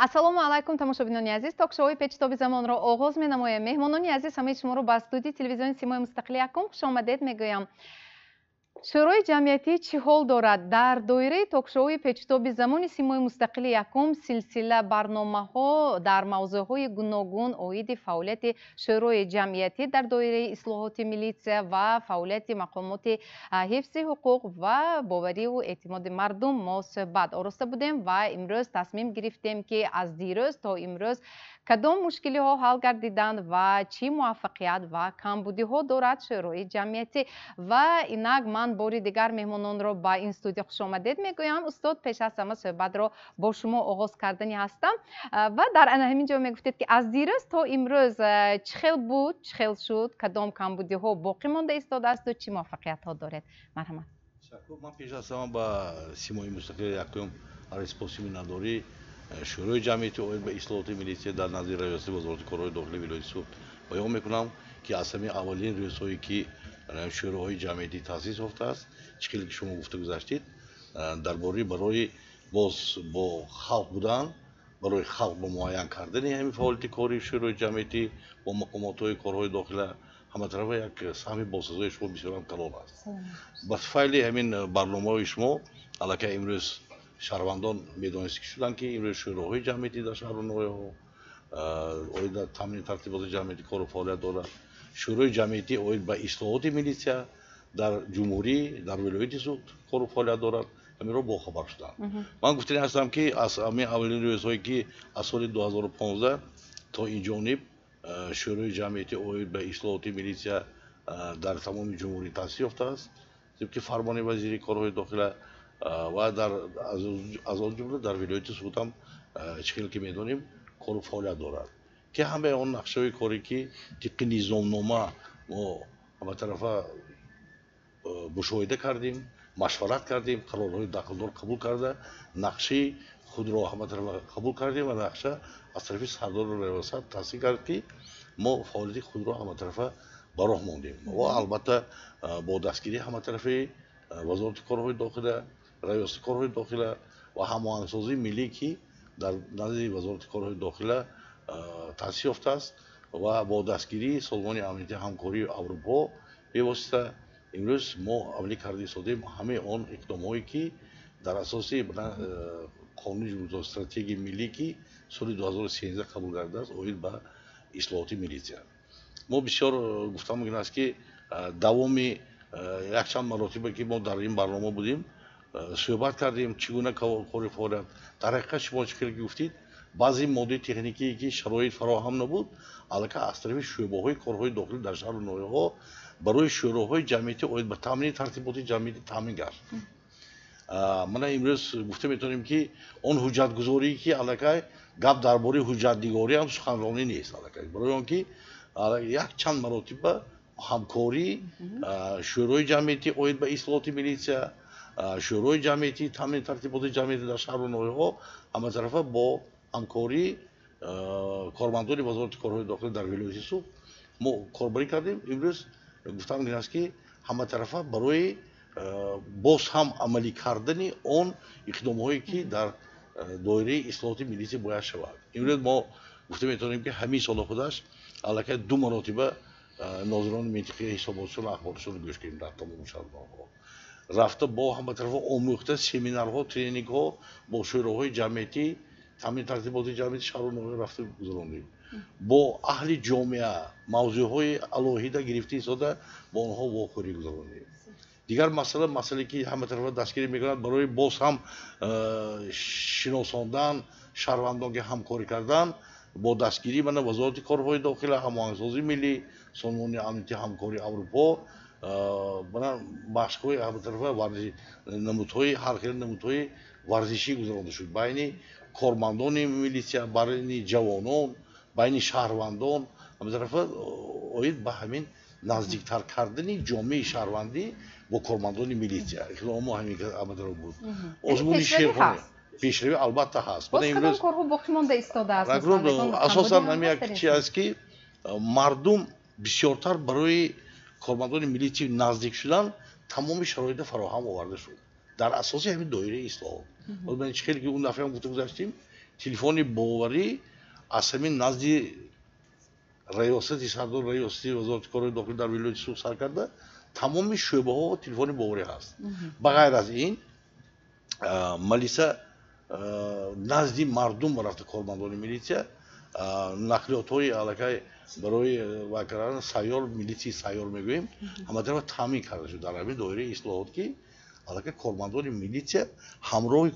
Ассалому алайкум, тамошобинони азиз. Ток-шоуи «Печитоби замонро» оғоз менамоем. Меҳмонони азиз, ҳамаи шуморо ба студияи телевизиони «Симои мустақили якум» хушомадед мегӯям. Шӯрои ҷамъиятӣ чӣ ҳол дорад? Дар доираи ток-шоуи «Печитоби замони» «Симои мустақили якум» силсила барномаҳо дар мавзӯъҳои гуногун оиди фаъолияти шӯрои ҷамъиятӣ дар доираи ислоҳоти милитсия ва фаъолияти мақомоти ҳифзи ҳуқуқ ва бовариву эътимоди мардум мо суҳбат ороста будем ва имрӯз тасмим гирифтем, ки аз дирӯз то имрӯз кадом мушкилиҳо ҳал гардиданд ва чӣ муваффақият ва камбудиҳо дорад шӯрои ҷамъиятӣ. Ва инак ман бори дигар меҳмононро ба ин студия хушомадед мегӯям. Устод, пеш аз ҳама суҳбатро бо шумо оғоз кардани ҳастам ва дар ана ҳамин ҷо мегуфтед, ки аз дирӯз то имрӯз чӣ хел буд, чӣ хел шуд, кадом камбудиҳо боқӣ монда истодаасту чӣ муваффақиятҳо доред. Марҳамат. Ман пеш аз ҳама ба «Симои мустақили якум» сипоси миннатдорӣ шӯрои ҷамъияти оид ба ислоҳоти милитсия дар назди раёсати Вазорати корҳои дохилии вилояти Суғд баён мекунам, ки аз ҳамин аввалин рӯзҳое, ки шӯроҳои ҷамъиятӣ таъсис ёфтааст, чӣ хеле ки шумо гуфта гузаштед, дар бораи барои боз бо халқ будан, барои халқ бо муайян кардани ҳамин фаъолияти кори шӯрои ҷамъиятӣ бо мақомотҳои корҳои дохила ҳаматарафа як саҳми босазои шумо бисёрам калон аст. Ба туфайли ҳамин барномаҳои шумо аллакай имрӯз шаҳрвандон медонист ки шуданд, ки имрӯз шӯроҳои ҷамъиятӣ дар шаҳру ноҳияҳо оид ба таъмини тартиботи ҷамъиятӣ кору фаъолият дорад. Шӯрои ҷамъиятӣ оид ба ислоҳоти милитсия дар ҷумҳурӣ, дар вилояти Суғд кору фаъолият дорад. Ҳаминро бохабар шуданд. Ман гуфтани ҳастам, ки аз ҳамин аввалин рӯзҳое, ки аз соли 2015 то ин ҷониб шӯрои ҷамъиятӣ оид ба ислоҳоти милитсия дар тамоми ҷумҳурӣ таъсис ёфтааст тибқи фармони вазири корҳои дохила ва аз он ҷумла дар вилояти Суғд ҳам, чӣ хеле ки медонем, кору фаъолият дорад, ки ҳамаи он нақшаҳои коре, ки тибқи низомнома мо ҳаматарафа мушоҳида кардем, машварат кардем, қарорҳои дахлдор қабул карда, нақшаи худро ҳаматарафа қабул кардем ва нақша аз тарафи сардори риёсат тасдиқ кард, ки мо фаъолияти худро ҳаматарафа ба роҳ мондем ва албатта бо дастгирии ҳаматарафаи Вазорати корҳои дохила, раёсати корҳои дохила ва ҳамоҳангсозии миллӣ, ки дар назди Вазорати корҳои дохила таъсис ёфтааст, ва бо дастгирии Созмони амнияти ҳамкории Аврупо бевосита имрӯз мо амалӣ карда истодем ҳамаи он иқдомҳое, ки дар асоси қонуни ҷумҳури стратегияи миллӣ, ки соли 2013 қабул гардидааст, оид ба ислоҳоти милитсия. Мо бисёр гуфтан мумкин аст, ки давоми якчанд маротиба, ки мо дар ин барнома будем, суҳбат кардем, чӣ гуна кори фаъолият. Дар ҳақиқат, шумо чӣ хеле ки гуфтед, баъзе моддаи техникие, ки шароит фароҳам набуд, аллакай аз тарафи шӯъбаҳои корҳои дохилӣ дар шаҳру ноҳияҳо барои шӯроҳои ҷамъиятӣ оид ба таъмини тартиботи ҷамъиятӣ таъмин гашт. Мана имрӯз гуфта метавонем, ки он ҳуҷҷатгузорие, ки аллакай гап дар бораи ҳуҷҷатнигорӣ ҳам суханронӣ нест аллакай, барои он ки якчанд маротиба ҳамкории шӯрои ҷамъиятӣ оид ба ислоҳоти милитсия, шӯрои ҷамъиятӣ таъмини тартиботи ҷамъиятӣ дар шаҳру ноҳияҳо ҳаматарафа бо ҳамкории кормандони Вазорати корҳои дохилӣ дар вилояти Суғд мо корбарӣ кардем. Имрӯз гуфтан мумкин аст, ки ҳаматарафа барои боз ҳам амалӣ кардани он иқдомҳое, ки дар доираи ислоҳоти милитсия бояд шавад, имрӯз мо гуфта метавонем, ки ҳамин сола худаш аллакай ду маротиба нозирони минтақаи ҳисоботшон, ахборшонро гӯш кардем, дар тамоми шаҳрҳо рафта, бо ҳаматарафа омӯхта, семинарҳо, тренингҳо бо шӯроҳои ҷамъиятӣ таъмини тартиботи ҷамъияти шаҳру ноҳия рафта гузарондем, бо аҳли ҷомеа мавзӯъҳои алоҳида гирифта истода, бо онҳо вохӯрӣ гузарондем. Дигар масъала, масъале, ки ҳаматарафа дастгирӣ мекунад, барои боз ҳам шиносондан шаҳрвандон, ки ҳамкорӣ кардан бо дастгирии мана Вазорати корҳои дохила, ҳамоҳангсозии миллӣ, Созмони амнияти ҳамкории Аврупо, мана машқҳои ҳаматарафа, намудҳои ҳар хел намудҳои варзишӣ гузаронда шуд байни кормандони милитсия, байни ҷавонон, байни шаҳрвандон, ҳаматарафа оид ба ҳамин наздиктар кардани ҷомеаи шаҳрвандӣ бо кормандони милитсия. Иқдомо ҳамин ҳаматараф буд. Озмуни шеърхонӣ, пешравӣ албатта ҳаст. Боз кадом корҳо боқӣ монда истодааст? Асосан ҳамин як чи аст, ки мардум бисёртар барои кормандони милитсия наздик шудан тамоми шароитро фароҳам оварда шуд дар асоси ҳамин доираи ислоҳот. Чӣ хеле ки он дафъа ҳам гуфта гузаштем. Телефони боварӣ аз ҳамин назди раёсати сардор раёсати вазорати корҳои дохилӣ дар вилояти Суғд сар карда тамоми шӯъбаҳо телефони боварӣ ҳаст. Ба ғайр аз ин малиса назди мардум рафта кормандони милитсия нақлиётҳои аллакай барои вай кардан сайёр, милитсияи сайёр мегӯем, ҳаматарафа таъмин карда шуд дар ҳамин доираи ислоҳот, ки аллакай кормандони милитсия ҳамроҳи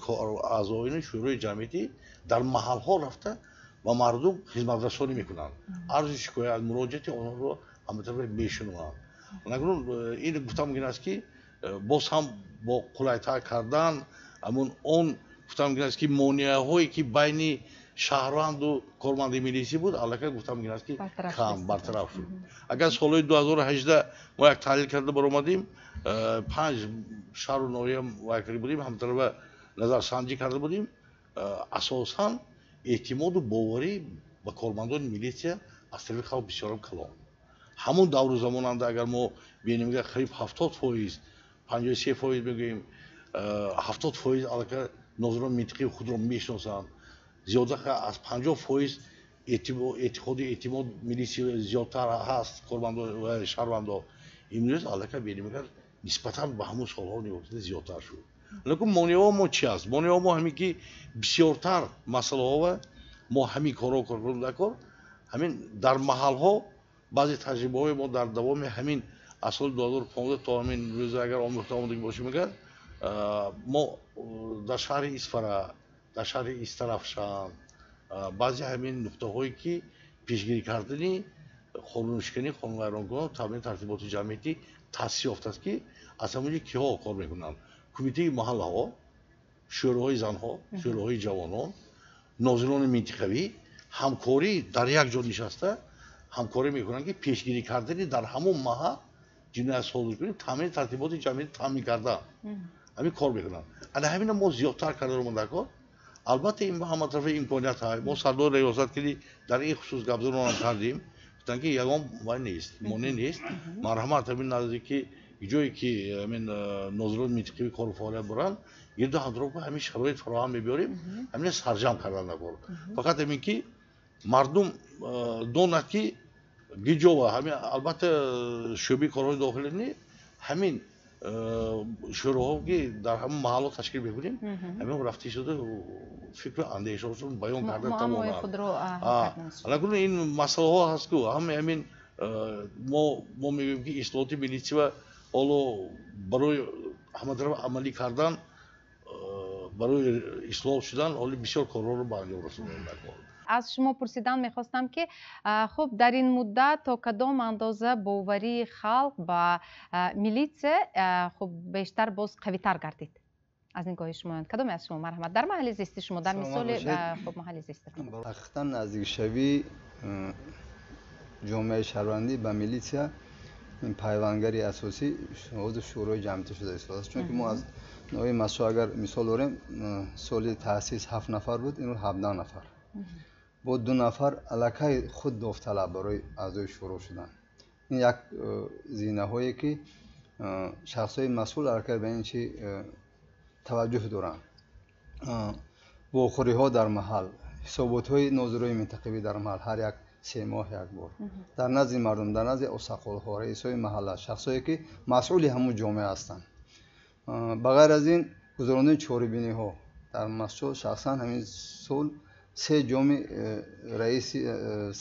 аъзоёни шӯрои ҷамъиятӣ дар маҳалҳо рафта ба мардум хизматрасонӣ мекунанд, арзу шикоят, муроҷиати онҳоро ҳаматарафа мешунаванд. Акнун ин гуфтан мумкин аст, ки боз ҳам бо қулайтар кардан ҳамун он гуфтан мумкин аст, ки монеаҳое, ки байни шаҳрванду корманди милисӣ буд, аллакай гуфтан мумкин аст, ки кам бартараф шуд. Агар солҳои 2018 мо як таҳлил карда баромадем, панҷ шаҳру ноҳия вай карда будем, ҳамтарафа назарсанҷӣ карда будем, асосан эътимоду боварӣ ба кормандони милитсия аз тарафи халқ бисёрам калон. Ҳамун давру замонанда агар мо бинем, қариб 70%, 53% мегӯем, 70% аллакай нозирони минтиқаи худро мешиносанд, зиёда аз 50% эътиқоди эътимод милитсия зиёдтар ҳаст кормандо шаҳрвандо. Имрӯз аллакай бинем, агар нисбатан ба ҳамун солҳо нигоҳ зиёдтар шуд. Лекин монеаҳо мо чи аст? Монеаҳо мо ҳамин, ки бисёртар масъалаҳо мо ҳамин корҳо кор кунем дар кор ҳамин дар маҳалҳо. Баъзе таҷрибаҳои мо дар давоми ҳамин аз соли 2015 то ҳамин рӯза агар омӯхта омадагӣ бошем, агар мо дар шаҳри Исфара, дар шаҳри Истарафшан баъзе ҳамин нуқтаҳое, ки пешгирӣ кардани қонуншиканӣ, қонунвайронкунон, таъмини тартиботи ҷамъиятӣ таъсис ёфтааст, ки аз ҳамон ҷо киҳо кор мекунанд? Кумитаи маҳаллаҳо, шӯроҳои занҳо, шӯроҳои ҷавонон, нозирони минтиқавӣ ҳамкорӣ дар як ҷо нишаста ҳамкорӣ мекунанд, ки пешгирӣ кардани дар ҳамон маҳал ҷиноят содир кунем, таъмини тартиботи ҷамъиятӣ таъмин кардан ҳамин кор мекунанд. Ана ҳамина мо зиёдтар карда дар кор. Албатта, ин ба ҳама тарафа имконият ҳаст. Мо сардори риёсат ки дар ин хусус гапзанонам кардем, гуфтанд, ки ягон вай нест, монеъ нест, марҳамат, ҳамин наздики ҷое, ки ҳамин нозирони минтиқавӣ кору фаъолият баранд, гирду атрофа ҳамин шароит фароҳам мебиёрем, ҳамина сарҷам кардан дар кор. Фақат ҳамин ки мардум донад, ки гиҷова ҳамин албатта шӯъбаи корҳои дохилӣ не, ҳамин шӯроҳо, ки дар ҳамон маҳалло ташкил мекунем, ҳамин рафта шуда фикру андешаҳошон баён карда тавонанд. Акнун ин масъалаҳо ҳаст, ку ҳама ҳамин мо мегӯем, ки ислоҳоти милитсия ҳоло барои ҳаматараф амалӣ кардан, барои ислоҳ шудан ҳоли бисёр корҳоро ба анҷом расондан дар кор. Аз шумо пурсидан мехостам, ки хуб, дар ин муддат то кадом андоза боварии халқ ба милитсия хуб бештар боз қавитар гардид аз нигоҳи шумоён? Кадоме аз шумо, марҳамат, дар маҳалли зисти шумо, дар мисоли хуб маҳалли зистатон. Ҳақиқатан, наздикшавии ҷомеаи шаҳрвандӣ ба милитсия ин пайвангари асосӣ ҳозир шӯрои ҷамъиятӣ шуда истодааст, чунки мо аз ноҳияи Мастчоҳ агар мисол дорем, соли таъсис ҳафт нафар буд, имрӯз 17 нафар, бо ду нафар аллакай худ довталаб барои аъзои шӯро шуданд. Ин як зинаҳое, ки шахсҳои масъул аллакай ба ин чи таваҷҷӯҳ доранд. Вохӯриҳо дар маҳал, ҳисоботҳои нозирои минтақавӣ дар маҳал ҳар як 3 моҳ як бор дар назди мардум, дар назди осақолҳо, раисҳои маҳалла, шахсҳое, ки масъули ҳамун ҷомеа ҳастанд. Ба ғайр аз ин, гузарондани чорабиниҳо дар Мастчоҳ, шахсан ҳамин сол се ҷоми раиси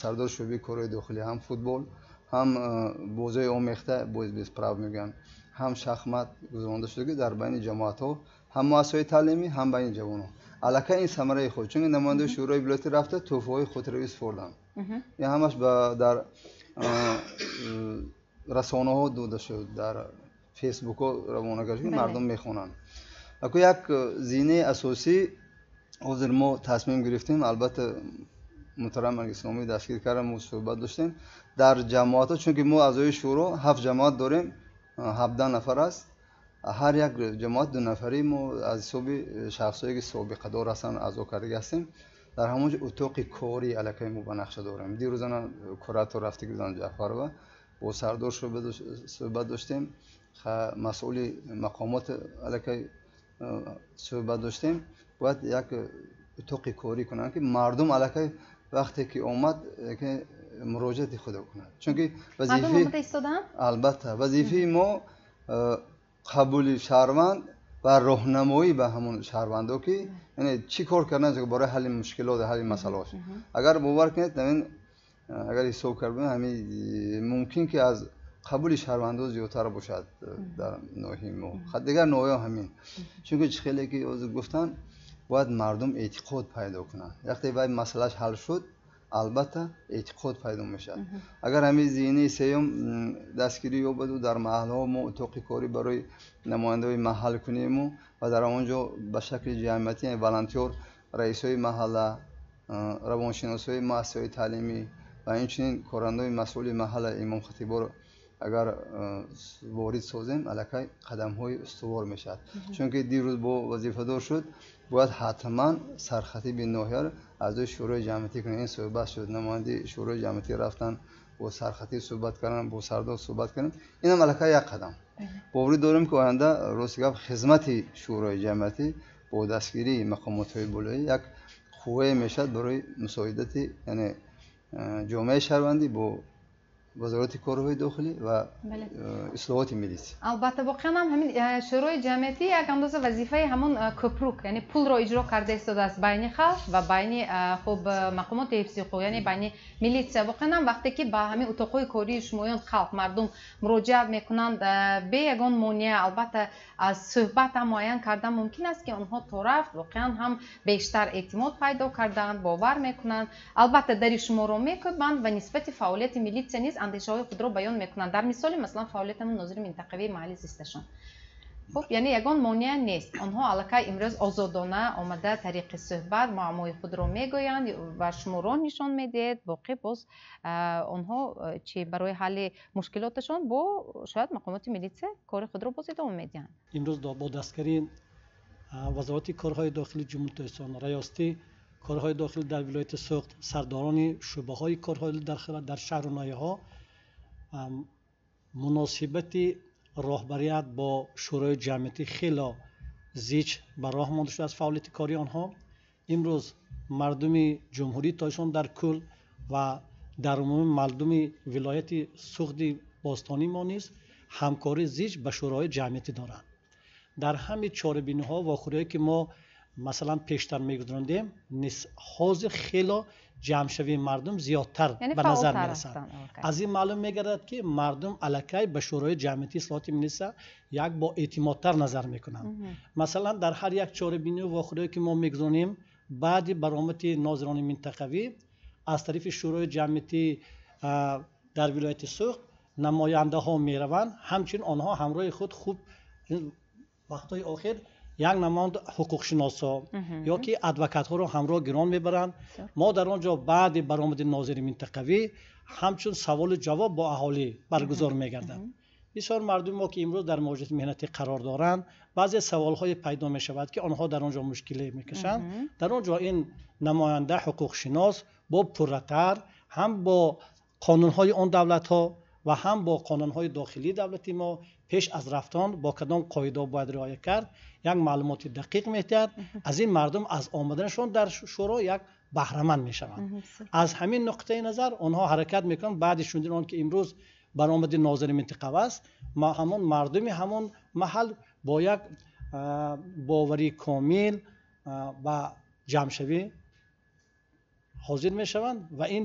сардори шӯъбаи корҳои дохилӣ, ҳам футбол, ҳам бозиҳои омехта, боз без прав мегӯянд, ҳам шахмат гузаронда шуда, ки дар байни ҷамоатҳо, ҳам муассисаҳои таълимӣ, ҳам байни ҷавонон аллакай ин самараи худ, чунки намояндаи шӯрои вилоятӣ рафта тӯҳфаҳои хотиравӣ супорданд. Ин ҳамаш дар расонаҳо дода шуд, дар фейсбукҳо равона кард, ки мардум мехонанд. Аку як зинаи асосӣ ҳозир мо тасмим гирифтем, албатта муҳтарам Исломӣ дастгир кардам, мо суҳбат доштем дар ҷамоатҳо, чунки мо аъзои шӯро ҳафт ҷамоат дорем, 17 нафар аст, ҳар як ҷамоат ду нафарӣ. Мо аз ҳисоби шахсҳое, ки собиқадор ҳастанд, аъзо кардагӣ ҳастем. Дар ҳамон ҷо утоқи корӣ аллакай мо ба нақша дорем. Дирӯзана куратор рафта будам, Ҷаъфарова, бо сардор суҳбат доштем, масъули мақомот аллакай суҳбат доштем. Бояд як утоқи корӣ кунанд, ки мардум аллакай вақте ки омад муроҷиати худро кунад. Чунки албатта вазифаи мо қабули шаҳрванд ва роҳнамоӣ ба ҳамон шаҳрвандо, ки яъне чӣ кор кардан барои ҳалли мушкилот ва ҳалли масъалаҳош. Агар бовар кунед, ҳамин агар ҳисоб кардем, ҳамин мумкин ки аз қабули шаҳрвандо зиёдтар бошад дар ноҳияи мо, дигар ноҳияҳо ҳамин. Чунки чӣ хеле ки ҳозир гуфтанд, бояд мардум эътиқод пайдо кунанд. Вақте вай масъалааш ҳал шуд, албатта эътиқод пайдо мешавад. Агар ҳамин зинаи сеюм дастгирӣ ёбаду дар маҳалҳо мо утоқи корӣ барои намояндаҳои маҳал кунему ва дар он ҷо ба шакли ҷамъиятӣ волонтёр, раисҳои маҳалла, равоншиносҳои муассисаҳои таълимӣ ва инчунин корандаҳои масъули маҳалла, имомхатиборо агар ворид созем, аллакай қадамҳои устувор мешавад. Чунки дирӯз бо вазифадор шуд, бояд ҳатман сархатиби ноҳияро аъзои шӯрои ҷамъиятӣ кунад. Ин суҳбат шуд, намояндаи шӯрои ҷамъиятӣ рафтан, бо сархатиб суҳбат кардан, бо сардор суҳбат кардан. Инам аллакай як қадам. Боварӣ дорем, ки оянда рости гап хизмати шӯрои ҷамъиятӣ бо дастгирии мақомотҳои болоӣ як қуввае мешавад барои мусоидати, яъне ҷомеаи шаҳрвандӣ бо вазорати корҳои дохилӣ ва ислоҳоти милисия. Албатта, воқеан ҳам ҳамин шӯрои ҷамъиятӣ як андоза вазифаи ҳамон кӯпрук, яъне пулро иҷро карда истодааст байни халқ ва байни хуб мақомоти ҳифзи ҳуқуқ, яъне байни милитсия. Воқеан ҳам вақте ки ба ҳамин утоқҳои кории шумоён халқ, мардум муроҷиат мекунанд бе ягон монеа, албатта аз суҳбат ҳам муайян кардан мумкин аст, ки онҳо то рафт воқеан ҳам бештар эътимод пайдо карданд, бовар мекунанд, албатта дари шуморо мекӯбанд ва нисбати фаъолияти милитсия низ андешаҳои худро баён мекунанд. Дар мисоли масалан фаъолияти нозири минтақавии маҳалли зисташон. Хуб, яъне ягон монеа нест. Онҳо аллакай имрӯз озодона омада тариқи суҳбат муаммои худро мегӯянд ва шумо роҳ нишон медиҳед. Боқӣ боз онҳо чи барои ҳалли мушкилоташон бо шояд мақомоти милитсия кори худро боз идома медиҳанд. Имрӯз бо дастгирии вазорати корҳои дохилии Ҷумҳурии Тоҷикистон, раёсати корҳои дохилӣ дар вилояти Суғд, сардорони шӯъбаҳои корҳои дар шаҳру ноҳияҳо муносибати роҳбарият бо шӯрои ҷамъиятӣ хело зич ба роҳ монда шудааст фаъолияти кории онҳо. Имрӯз мардуми Ҷумҳурии Тоҷикистон дар кул ва дар умуми мардуми вилояти Суғди бостонии мо низ ҳамкории зич ба шӯрои ҷамъиятӣ доранд. Дар ҳамин чорабиниҳо вохӯриҳое ки мо масалан пештар мегузарондем, ҳозир хело ҷамъшавии мардум зиёдтар ба назар мерасад. Аз ин маълум мегардад, ки мардум аллакай ба шӯрои ҷамъиятии ислоҳоти милиса як бо эътимодтар назар мекунанд. Масалан, дар ҳар як чорабинию вохӯриҳое ки мо мегузаронем, баъди баромади нозирони минтақавӣ аз тарафи шӯрои ҷамъиятӣ дар вилояти Суғд намояндаҳо мераванд. Ҳамчунин онҳо ҳамроҳи худ хуб вақтҳои охир як намоянд ҳуқуқшиносо ё ки адвокатҳоро ҳамроҳ гирон мебаранд. Мо дар он ҷо баъди баромади нозири минтақавӣ ҳамчун саволу ҷавоб бо аҳолӣ баргузор мегардад. Бисёр мардуми мо ки имрӯз дар муҳоҷирати меҳнатӣ қарор доранд, баъзе саволҳое пайдо мешавад, ки онҳо дар он ҷо мушкиле мекашанд. Дар он ҷо ин намоянда ҳуқуқшинос бо пурратар ҳам бо қонунҳои он давлатҳо ва ҳам бо қонунҳои дохилии давлати мо пеш аз рафтан бо кадом қоидаҳо бояд риоя кард, як маълумоти дақиқ медиҳад. Аз ин мардум аз омаданашон дар шӯро як баҳраманд мешаванд. Аз ҳамин нуқтаи назар онҳо ҳаракат мекунанд баъди шунидани он ки имрӯз баромади нозири минтақа аст, ҳамон мардуми ҳамон маҳал бо як боварии комил ба ҷамъшавӣ ҳозир мешаванд ва ин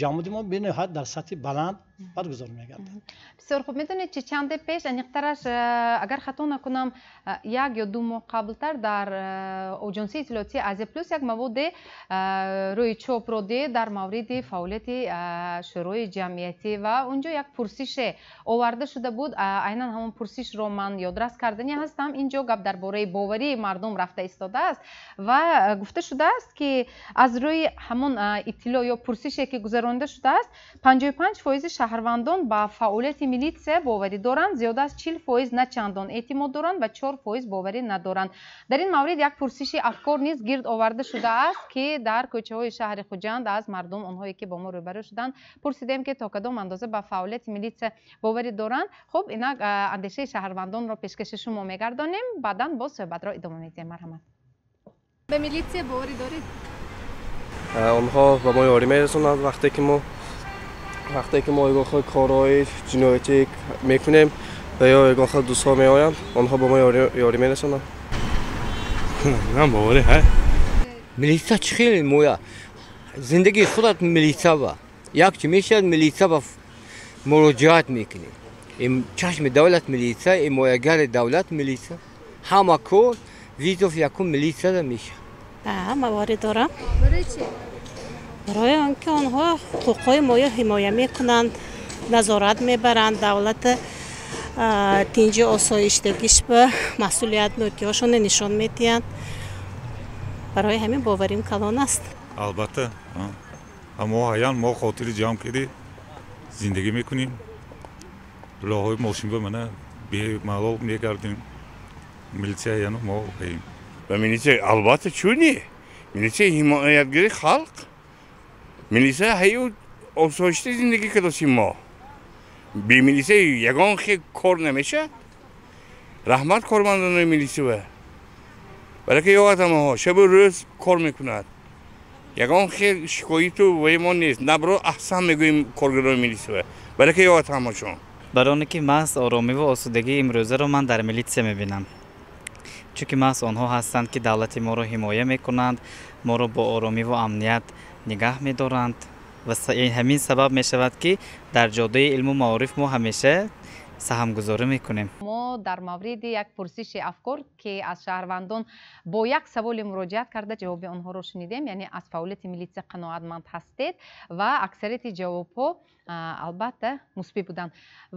ҷамъияти мо бениҳоят дар сатҳи баланд баргузор мегардад. Бисёр хуб. Медонед, чи чанде пеш, аниқтараш агар хато накунам, як ё ду моҳ қаблтар дар оҷонсии иттилоотии Азия Плюс як маводе рӯи чоп роде дар мавриди фаъолияти шӯрои ҷамъиятӣ ва унҷо як пурсише оварда шуда буд. Айнан ҳамон пурсишро ман ёдрас кардани ҳастам. Инҷо гап дар бораи боварии мардум рафта истодааст ва гуфта шудааст, ки аз рӯи ҳамон иттилоъ ё пурсише ки гузаронида шудааст, 55% шаҳрвандон ба фаъолияти милитсия боварӣ доранд, зиёда аз 40% на чандон эътимод доранд ва 4% боварӣ надоранд. Дар ин маврид як пурсиши афкор низ гирд оварда шудааст, ки дар кӯчаҳои шаҳри Хуҷанд аз мардум, онҳое ки бо мо рӯбарӯ шуданд, пурсидем, ки то кадом андоза ба фаъолияти милитсия боварӣ доранд. Хуб, инак андешаи шаҳрвандонро пешкаши шумо мегардонем, баъдан боз суҳбатро идома медиҳем. Марҳамат. Ба милитсия боварӣ доред? Онҳо ба мо ёрӣ мерасонанд вақте ки мо ягон хел корҳои ҷиноятӣ мекунем ва ё ягон хел дӯстҳо меоянд, онҳо ба мо ёрӣ мерасонанд. На, боварӣ ҳай. Милитсия чӣ хеле моя зиндагии худат милитсия ба як чӣ мешавад, милитсия ба муроҷиат мекунӣ. Чашми давлат милитсия, ҳимоягари давлат милитсия, ҳама кор визов якум милитсияда мешавад. Боварӣ дорам. Барои чӣ? Барои он ки онҳо ҳуқуқҳои моро ҳимоя мекунанд, назорат мебаранд, давлата тинҷи осоиштагиш ба масъулиятнокиҳошонро нишон медиҳанд. Барои ҳамин боварим калон аст. Албатта, мо ҳаян мо хотири ҷамъ киди зиндагӣ мекунем. Роҳҳои мошин ба мана бемалол мегардем. Милитсия ҳаяну мо ҳаем. Ба милитсия албатта, чуни? Милитсия ҳимоятгари халқ. Милитсия ҳаю осоишта зиндагӣ кардосим мо. Бе милитсия ягон хел кор намешавад. Раҳмат кормандони милитсия. Балки ёдамаҳо шабу рӯз кор мекунад. Ягон хел шикояту ваи мо нест. Набро аҳсан мегӯем коргарони милитсия. Балки ёдамашон. Барои оне ки маҳз оромиву осудагии имрӯзаро ман дар милитсия мебинам. Чунки маҳз онҳо ҳастанд, ки давлати моро ҳимоя мекунанд, моро бо оромиву амният нигаҳ медоранд ва ҳамин сабаб мешавад, ки дар ҷодаи илму маориф мо ҳамеша саҳмгузорӣ мекунем. Мо дар мавриди як пурсиши афкор, ки аз шаҳрвандон бо як саволи муроҷиат карда ҷавоби онҳоро шунидем, яъне аз фаъолияти милитсия қаноатманд ҳастед, ва аксарияти ҷавобҳо албатта мусбӣ буданд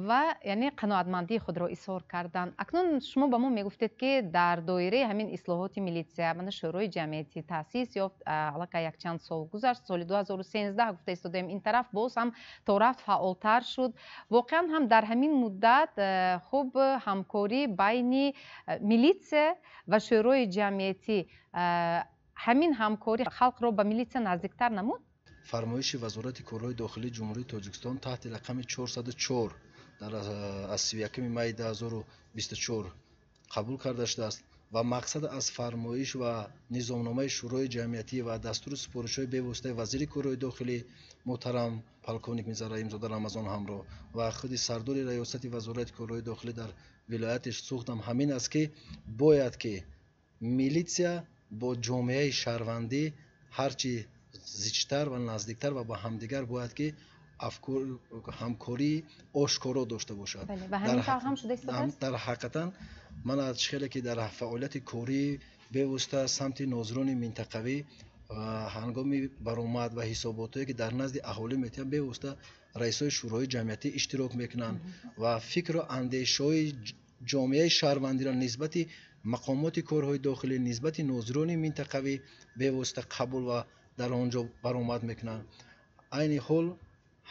ва яъне қаноатмандии худро изҳор карданд. Акнун шумо ба мо мегуфтед, ки дар доираи ҳамин ислоҳоти милитсия мана шӯрои ҷамъиятӣ таъсис ёфт, аллакай якчанд сол гузашт, соли 2013 гуфта истодаем, ин тараф боз ҳам то рафт фаъолтар шуд. Воқеан ҳам дар ҳамин муддат хуб ҳамкорӣ байни милитсия ва шӯрои ҷамъиятӣ, ҳамин ҳамкорӣ халқро ба милитсия наздиктар намуд? Фармоиши Вазорати корҳои дохилии Ҷумҳурии Тоҷикистон таҳти рақами 404 дар аз 31 майи 2024 қабул карда шудааст ва мақсад аз фармоиш ва низомномаи Шӯрои ҷамъиятӣ ва дастуру супоришҳои бевоситаи вазири корҳои дохилӣ муҳтарам полковник Мирзараимзода Рамазон ҳамроҳ ва худи сардори раёсати Вазорати корҳои дохилӣ дар вилояти Суғд ҳам ҳамин аст, ки бояд ки милитсия бо ҷомеаи шаҳрвандӣ ҳарчи зичтар ва наздиктар ва ба ҳамдигар бояд ки ҳамкории ошкоро дошта бошад. Дар ҳақиқатан ман аз хеле ки дар фаъолияти кории бевосита самти нозирони минтақавӣ ҳангоми баромад ва ҳисоботҳое ки дар назди аҳолӣ метиҳанд, бевосита раисои шӯроҳои ҷамъиятӣ иштирок мекунанд ва фикру андешаҳои ҷомеаи шаҳрвандиро нисбати мақомоти корҳои дохилӣ, нисбати нозирони минтақавӣ бевосита қабул ва дар он ҷо баромад мекунанд. Айни ҳол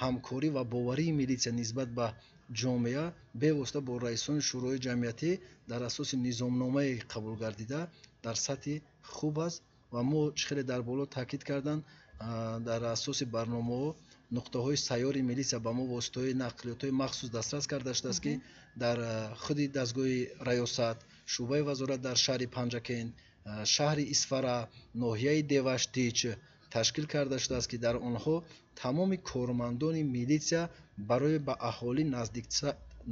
ҳамкорӣ ва боварии милитсия нисбат ба ҷомеа бевосита бо раисони шӯрои ҷамъиятӣ дар асоси низомномаи қабулгардида дар сатҳи хуб аст ва мо чӣ хеле дар боло таъкид карданд, дар асоси барномаҳо нуқтаҳои сайёри милитсия ба мо воситаҳои нақлиётҳои махсус дастрас карда шудааст, ки дар худи дастгоҳи раёсат, шӯъбаи вазорат дар шаҳри Панҷакент, шаҳри Исфара, ноҳияи Деваштич ташкил карда шудааст, ки дар онҳо тамоми кормандони милитсия барои ба аҳолӣ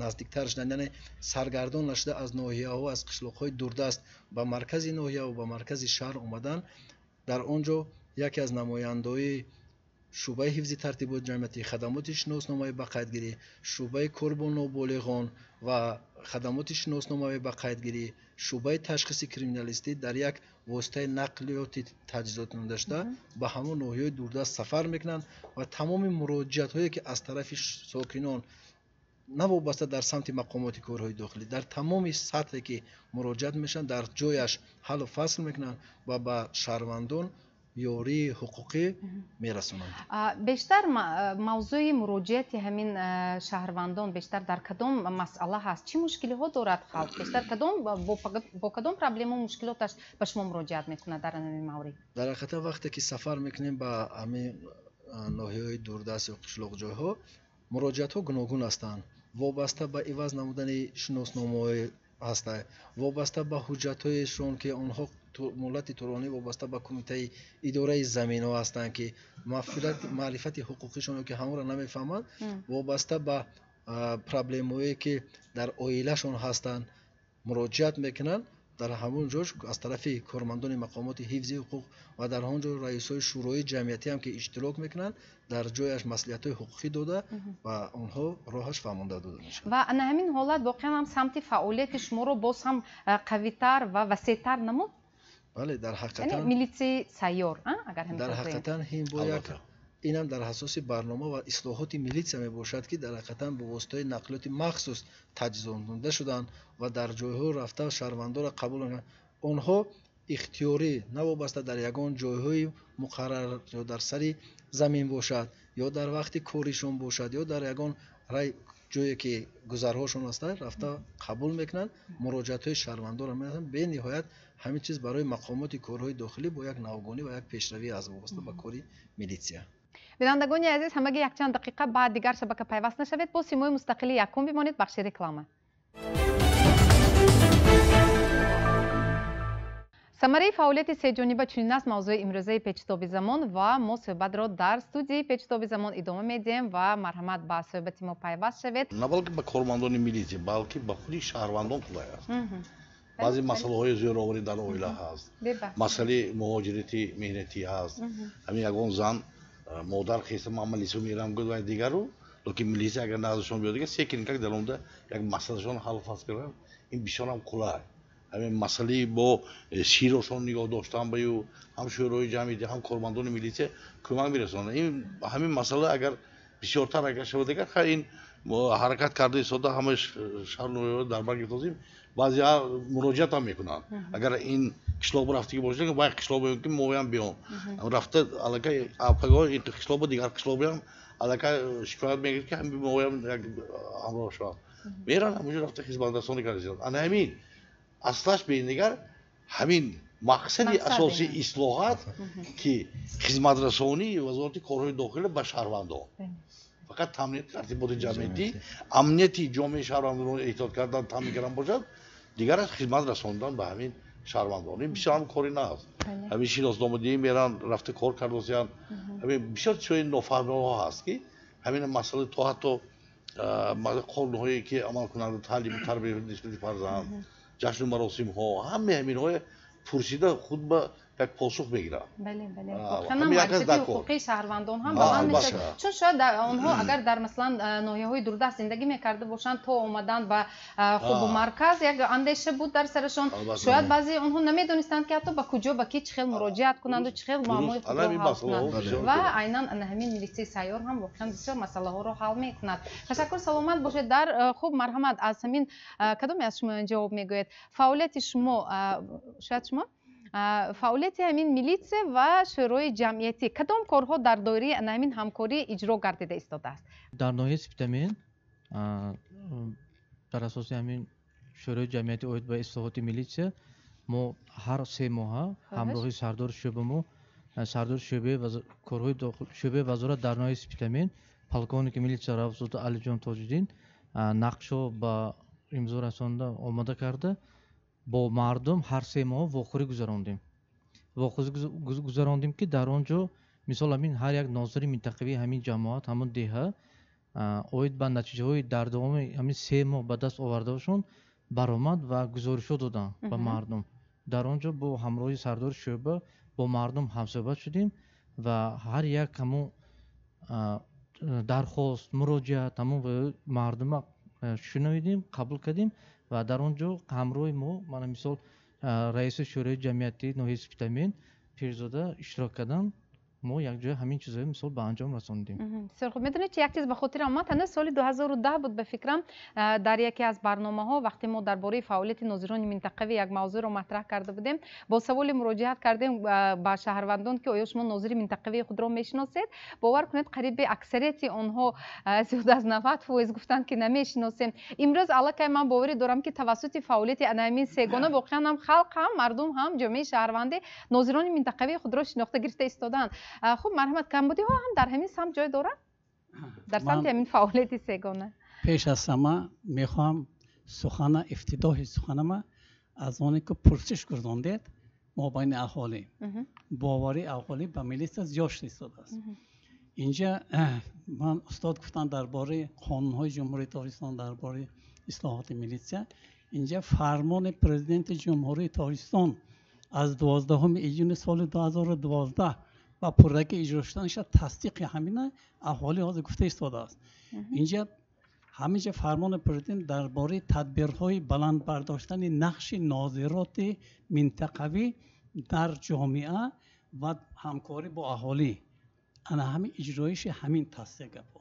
наздиктар шудан, яъне саргардон нашуда аз ноҳияҳо, аз қишлоқҳои дурдаст ба маркази ноҳия ва ба маркази шаҳр омадан, дар он ҷо яке аз намояндаҳои шӯъбаи ҳифзи тартиботи ҷамъиятӣ, хадамоти шиносномаи ба қайдгирӣ, шӯъбаи кор бо ноболиғон ва хадамоти шиносномаи ба қайдгирӣ, шӯъбаи ташхиси криминалистӣ дар як воситаи нақлиёти таҷҳизотнамуда шуда ба ҳамон ноҳияҳои дурдаст сафар мекунанд ва тамоми муроҷиатҳое ки аз тарафи сокинон навобаста дар самти мақомоти корҳои дохилӣ дар тамоми сатҳе ки муроҷиат мешаванд, дар ҷояш ҳаллу фасл мекунанд ва ба шаҳрвандон ёрии ҳуқуқӣ мерасонанд. Бештар мавзӯи муроҷиати ҳамин шаҳрвандон бештар дар кадом масъала ҳаст? Чӣ мушкилиҳо дорад халқ? Бештар бо кадом проблему мушкилоташ ба шумо муроҷиат мекунад дар ҳамин маврид? Дар ҳақиқат вақте ки сафар мекунем ба ҳамин ноҳияҳои дурдаст ё қишлоқҷойҳо, муроҷиатҳо гуногун ҳастанд. Вобаста ба иваз намудани шиносномаҳои ҳаста, вобаста ба ҳуҷҷатҳояшон ки онҳо муҳлати тӯлонӣ вобаста ба кумитаи идораи заминҳо ҳастанд, ки маърифати ҳуқуқишон ки ҳамонро намефаҳманд, вобаста ба проблемҳое ки дар оилашон ҳастанд муроҷиат мекунанд. Дар ҳамон ҷо аз тарафи кормандони мақомоти ҳифзи ҳуқуқ ва дар ҳамон ҷо раисҳои шӯрои ҷамъиятӣ ҳам ки иштирок мекунанд, дар ҷояш маслиҳатҳои ҳуқуқӣ дода ва онҳо роҳаш фаҳмонда дода мешавад. Ва ана ҳамин ҳолат воқеан ҳам самти фаъолияти шуморо боз ҳам қавитар ва васеътар намуд? Бале, дар ҳақиқатан милитсияи сайёр, агар ҳамин дар ҳақиқатан ин бо як инам дар асоси барнома ва ислоҳоти милитсия мебошад, ки дар ҳақиқатан бо воситаи нақлиёти махсус таҷҳизонда шуданд ва дар ҷойҳо рафта шаҳрвандонро қабул мекунанд. Онҳо ихтиёрӣ навобаста дар ягон ҷойҳои муқаррар ё дар сари замин бошад, ё дар вақти коришон бошад, ё дар ягон ҷое ки гузарҳошон ҳастанд рафта қабул мекунанд, муроҷиатҳои шаҳрвандонро мерасонанд. Бениҳоят ҳамин чиз барои мақомоти корҳои дохилӣ бо як навгонӣ ва як пешравӣ аз вобаста ба кори милитсия. Бинандагони азиз, ҳамагӣ якчанд дақиқа ба дигар шабака пайваст нашавед. Бо симои мустақили якум бимонед. Бахши реклама. Самараи фаъолияти сеҷониба чунин аст мавзӯи имрӯзаи Печитоби замон ва мо суҳбатро дар студияи Печитоби замон идома медиҳем ва марҳамат ба суҳбати мо пайваст шавед. На балки ба кормандони милитсия, балки ба худи шаҳрвандон қулай аст. Баъзе масъалаҳои зӯроварӣ дар оила ҳаст, масъалаи муҳоҷирати меҳнатӣ ҳаст. Ҳамин ягон зан модар хеста ман милитсия мерам гуфт ва дигару, лекин милитсия агар наздишон биёд дигар секин как дар омада як масъалашон ҳал фасл карданд, ин бисёр ҳам қулай. Ҳамин масъалаи бо сирошон нигоҳ доштан ба ю ҳам шӯрои ҷамъиятӣ ҳам кормандони милитсия кӯмак мерасонанд. Ин ҳамин масъала агар бисёртар агар шавад дигар, хайр ин ҳаракат карда истода ҳама шаҳру дар бар гирифтозем, баъзеҳо муроҷиат ҳам мекунанд. Агар ин қишлоқ рафтагӣ бошад, вай қишлоқ мегӯянд ки моям биём. Рафта аллакай пагоҳ ин қишлоқ дигар қишлоқ биём, аллакай шикоят мегирад ки ҳамин моям як ҳамроҳ шавам. Меран ҳамонҷо рафта хизматрасонӣ карда. Ана ҳамин аслаш бенигар ҳамин мақсади асосии ислоҳот ки хизматрасонии вазорати корҳои дохилӣ ба шаҳрвандон, фақат таъмини тартиботи ҷамъиятӣ, амнияти ҷомеаи шаҳрвандонро эҳтиёт кардан, таъмин кардан бошад, дигар аз хизмат расондан ба ҳамин шаҳрвандон. Ин бисёр ҳам кори нааст. Ҳамин шиносномадиҳӣ меран рафта кор кардосиянд. Ҳамин бисёр чизҳои нофаҳмиҳо ҳаст ки ҳамин масъала то ҳатто қонунҳое ки амал кунанд, таълиму тарбия нисбати фарзанд, ҷашну маросимҳо, ҳамаи ҳаминҳое пурсида худ ба як посух мегирад. Бале, бале. Воқеан маърифати ҳуқуқии шаҳрвандон ҳам баланд мешавад. Чун шояд онҳо агар дар масалан ноҳияҳои дурдаст зиндагӣ мекарда бошанд, то омадан ба хубу марказ як андеша буд дар сарашон. Шояд баъзе онҳо намедонистанд ки ҳатто ба куҷо, ба ки чӣ хел муроҷиат кунанду чӣ хел муаммои худро ҳал кунанд. Ва айнан ҳамин милитсияи сайёр ҳам воқеан бисёр масъалаҳоро ҳал мекунад. Ташаккур, саломат бошед. Дар хуб, марҳамат, аз ҳамин кадоме аз шумо ҷавоб мегӯед? Фаъолияти шумо, шояд шумо фаъолияти ҳамин милитсия ва шӯрои ҷамъиятӣ кадом корҳо дар доираи ҳамин ҳамкорӣ иҷро гардида истодааст? Дар ноҳияи Спитамен дар асоси ҳамин шӯрои ҷамъиятӣ оид ба ислоҳоти милитсия мо ҳар 3 моҳа ҳамроҳи сардори шӯъба сардори шӯъбаи корҳои шӯъбаи вазорат дар ноҳияи Спитамен полковники милитсия Равзода Алиҷон Тоҷиддин нақшо ба имзо расонда омода карда бо мардум ҳар 3 моҳ вохӯрӣ гузарондем. Вохӯрӣ гузарондем ки дар он ҷо мисол ҳамин ҳар як нозири минтақавии ҳамин ҷамоат, ҳамон деҳа оид ба натиҷаҳои дар давоми ҳамин 3 моҳ ба даст овардаашон баромад ва гузоришҳо доданд ба мардум. Дар он ҷо бо ҳамроҳи сардори шӯъба бо мардум ҳамсӯҳбат шудем ва ҳар як ҳамон дархост, муроҷиат ҳамон мардума шунавидем, қабул кардем ва дар он ҷо ҳамроҳи мо мана мисол раиси шӯрои ҷамъиятии ноҳияи Спитамен Пирзода иштирок карданд. Мо якҷоя ҳамин чизҳои мисол ба анҷом расондем. Бисёр хуб. Медонед чи як чиз ба хотир омад? Ҳанӯз соли 2010 буд ба фикрам, дар яке аз барномаҳо вақте мо дар бораи фаъолияти нозирони минтақавӣ як мавзӯъро матраҳ карда будем, бо саволе муроҷиат кардем ба шаҳрвандон ки оё шумо нозири минтақавии худро мешиносед? Бовар кунед, қариби аксарияти онҳо зиёд аз 90% гуфтанд ки намешиносем. Имрӯз аллакай ман боварӣ дорам ки тавассути фаъолияти ана ҳамин сегона воқеан ҳам халқ, ҳам мардум, ҳам ҷомеаи шаҳрвандӣ нозирони минтақавии худро шинохта гирифта истодаанд. Хуб, марҳамат, камбудиҳо ҳам дар ҳамин самт ҷой дорад? Дар самти ҳамин фаъолияти сегона. Пеш аз ҳама мехоҳам сухана, ифтитоҳи суханама аз оне ки пурсиш гузондед, мобайни аҳолӣ, боварии аҳолӣ ба милиса зиёд шуда истодааст. Инҷа ман устод гуфтанд дар бораи қонунҳои Ҷумҳурии Тоҷикистон дар бораи ислоҳоти милитсия. Инҷа фармони президенти Ҷумҳурии Тоҷикистон аз 12 июни соли 2012 ба пуррагӣ иҷро шуданаша тасдиқи ҳамина аҳолӣ ҳозир гуфта истодааст. Инҷа ҳаминҷа фармони президент дар бораи тадбирҳои баланд бардоштани нақши нозироти минтақавӣ дар ҷомеа ва ҳамкорӣ бо аҳолӣ, ана ҳамин иҷроиши ҳамин тасдиқ гапо.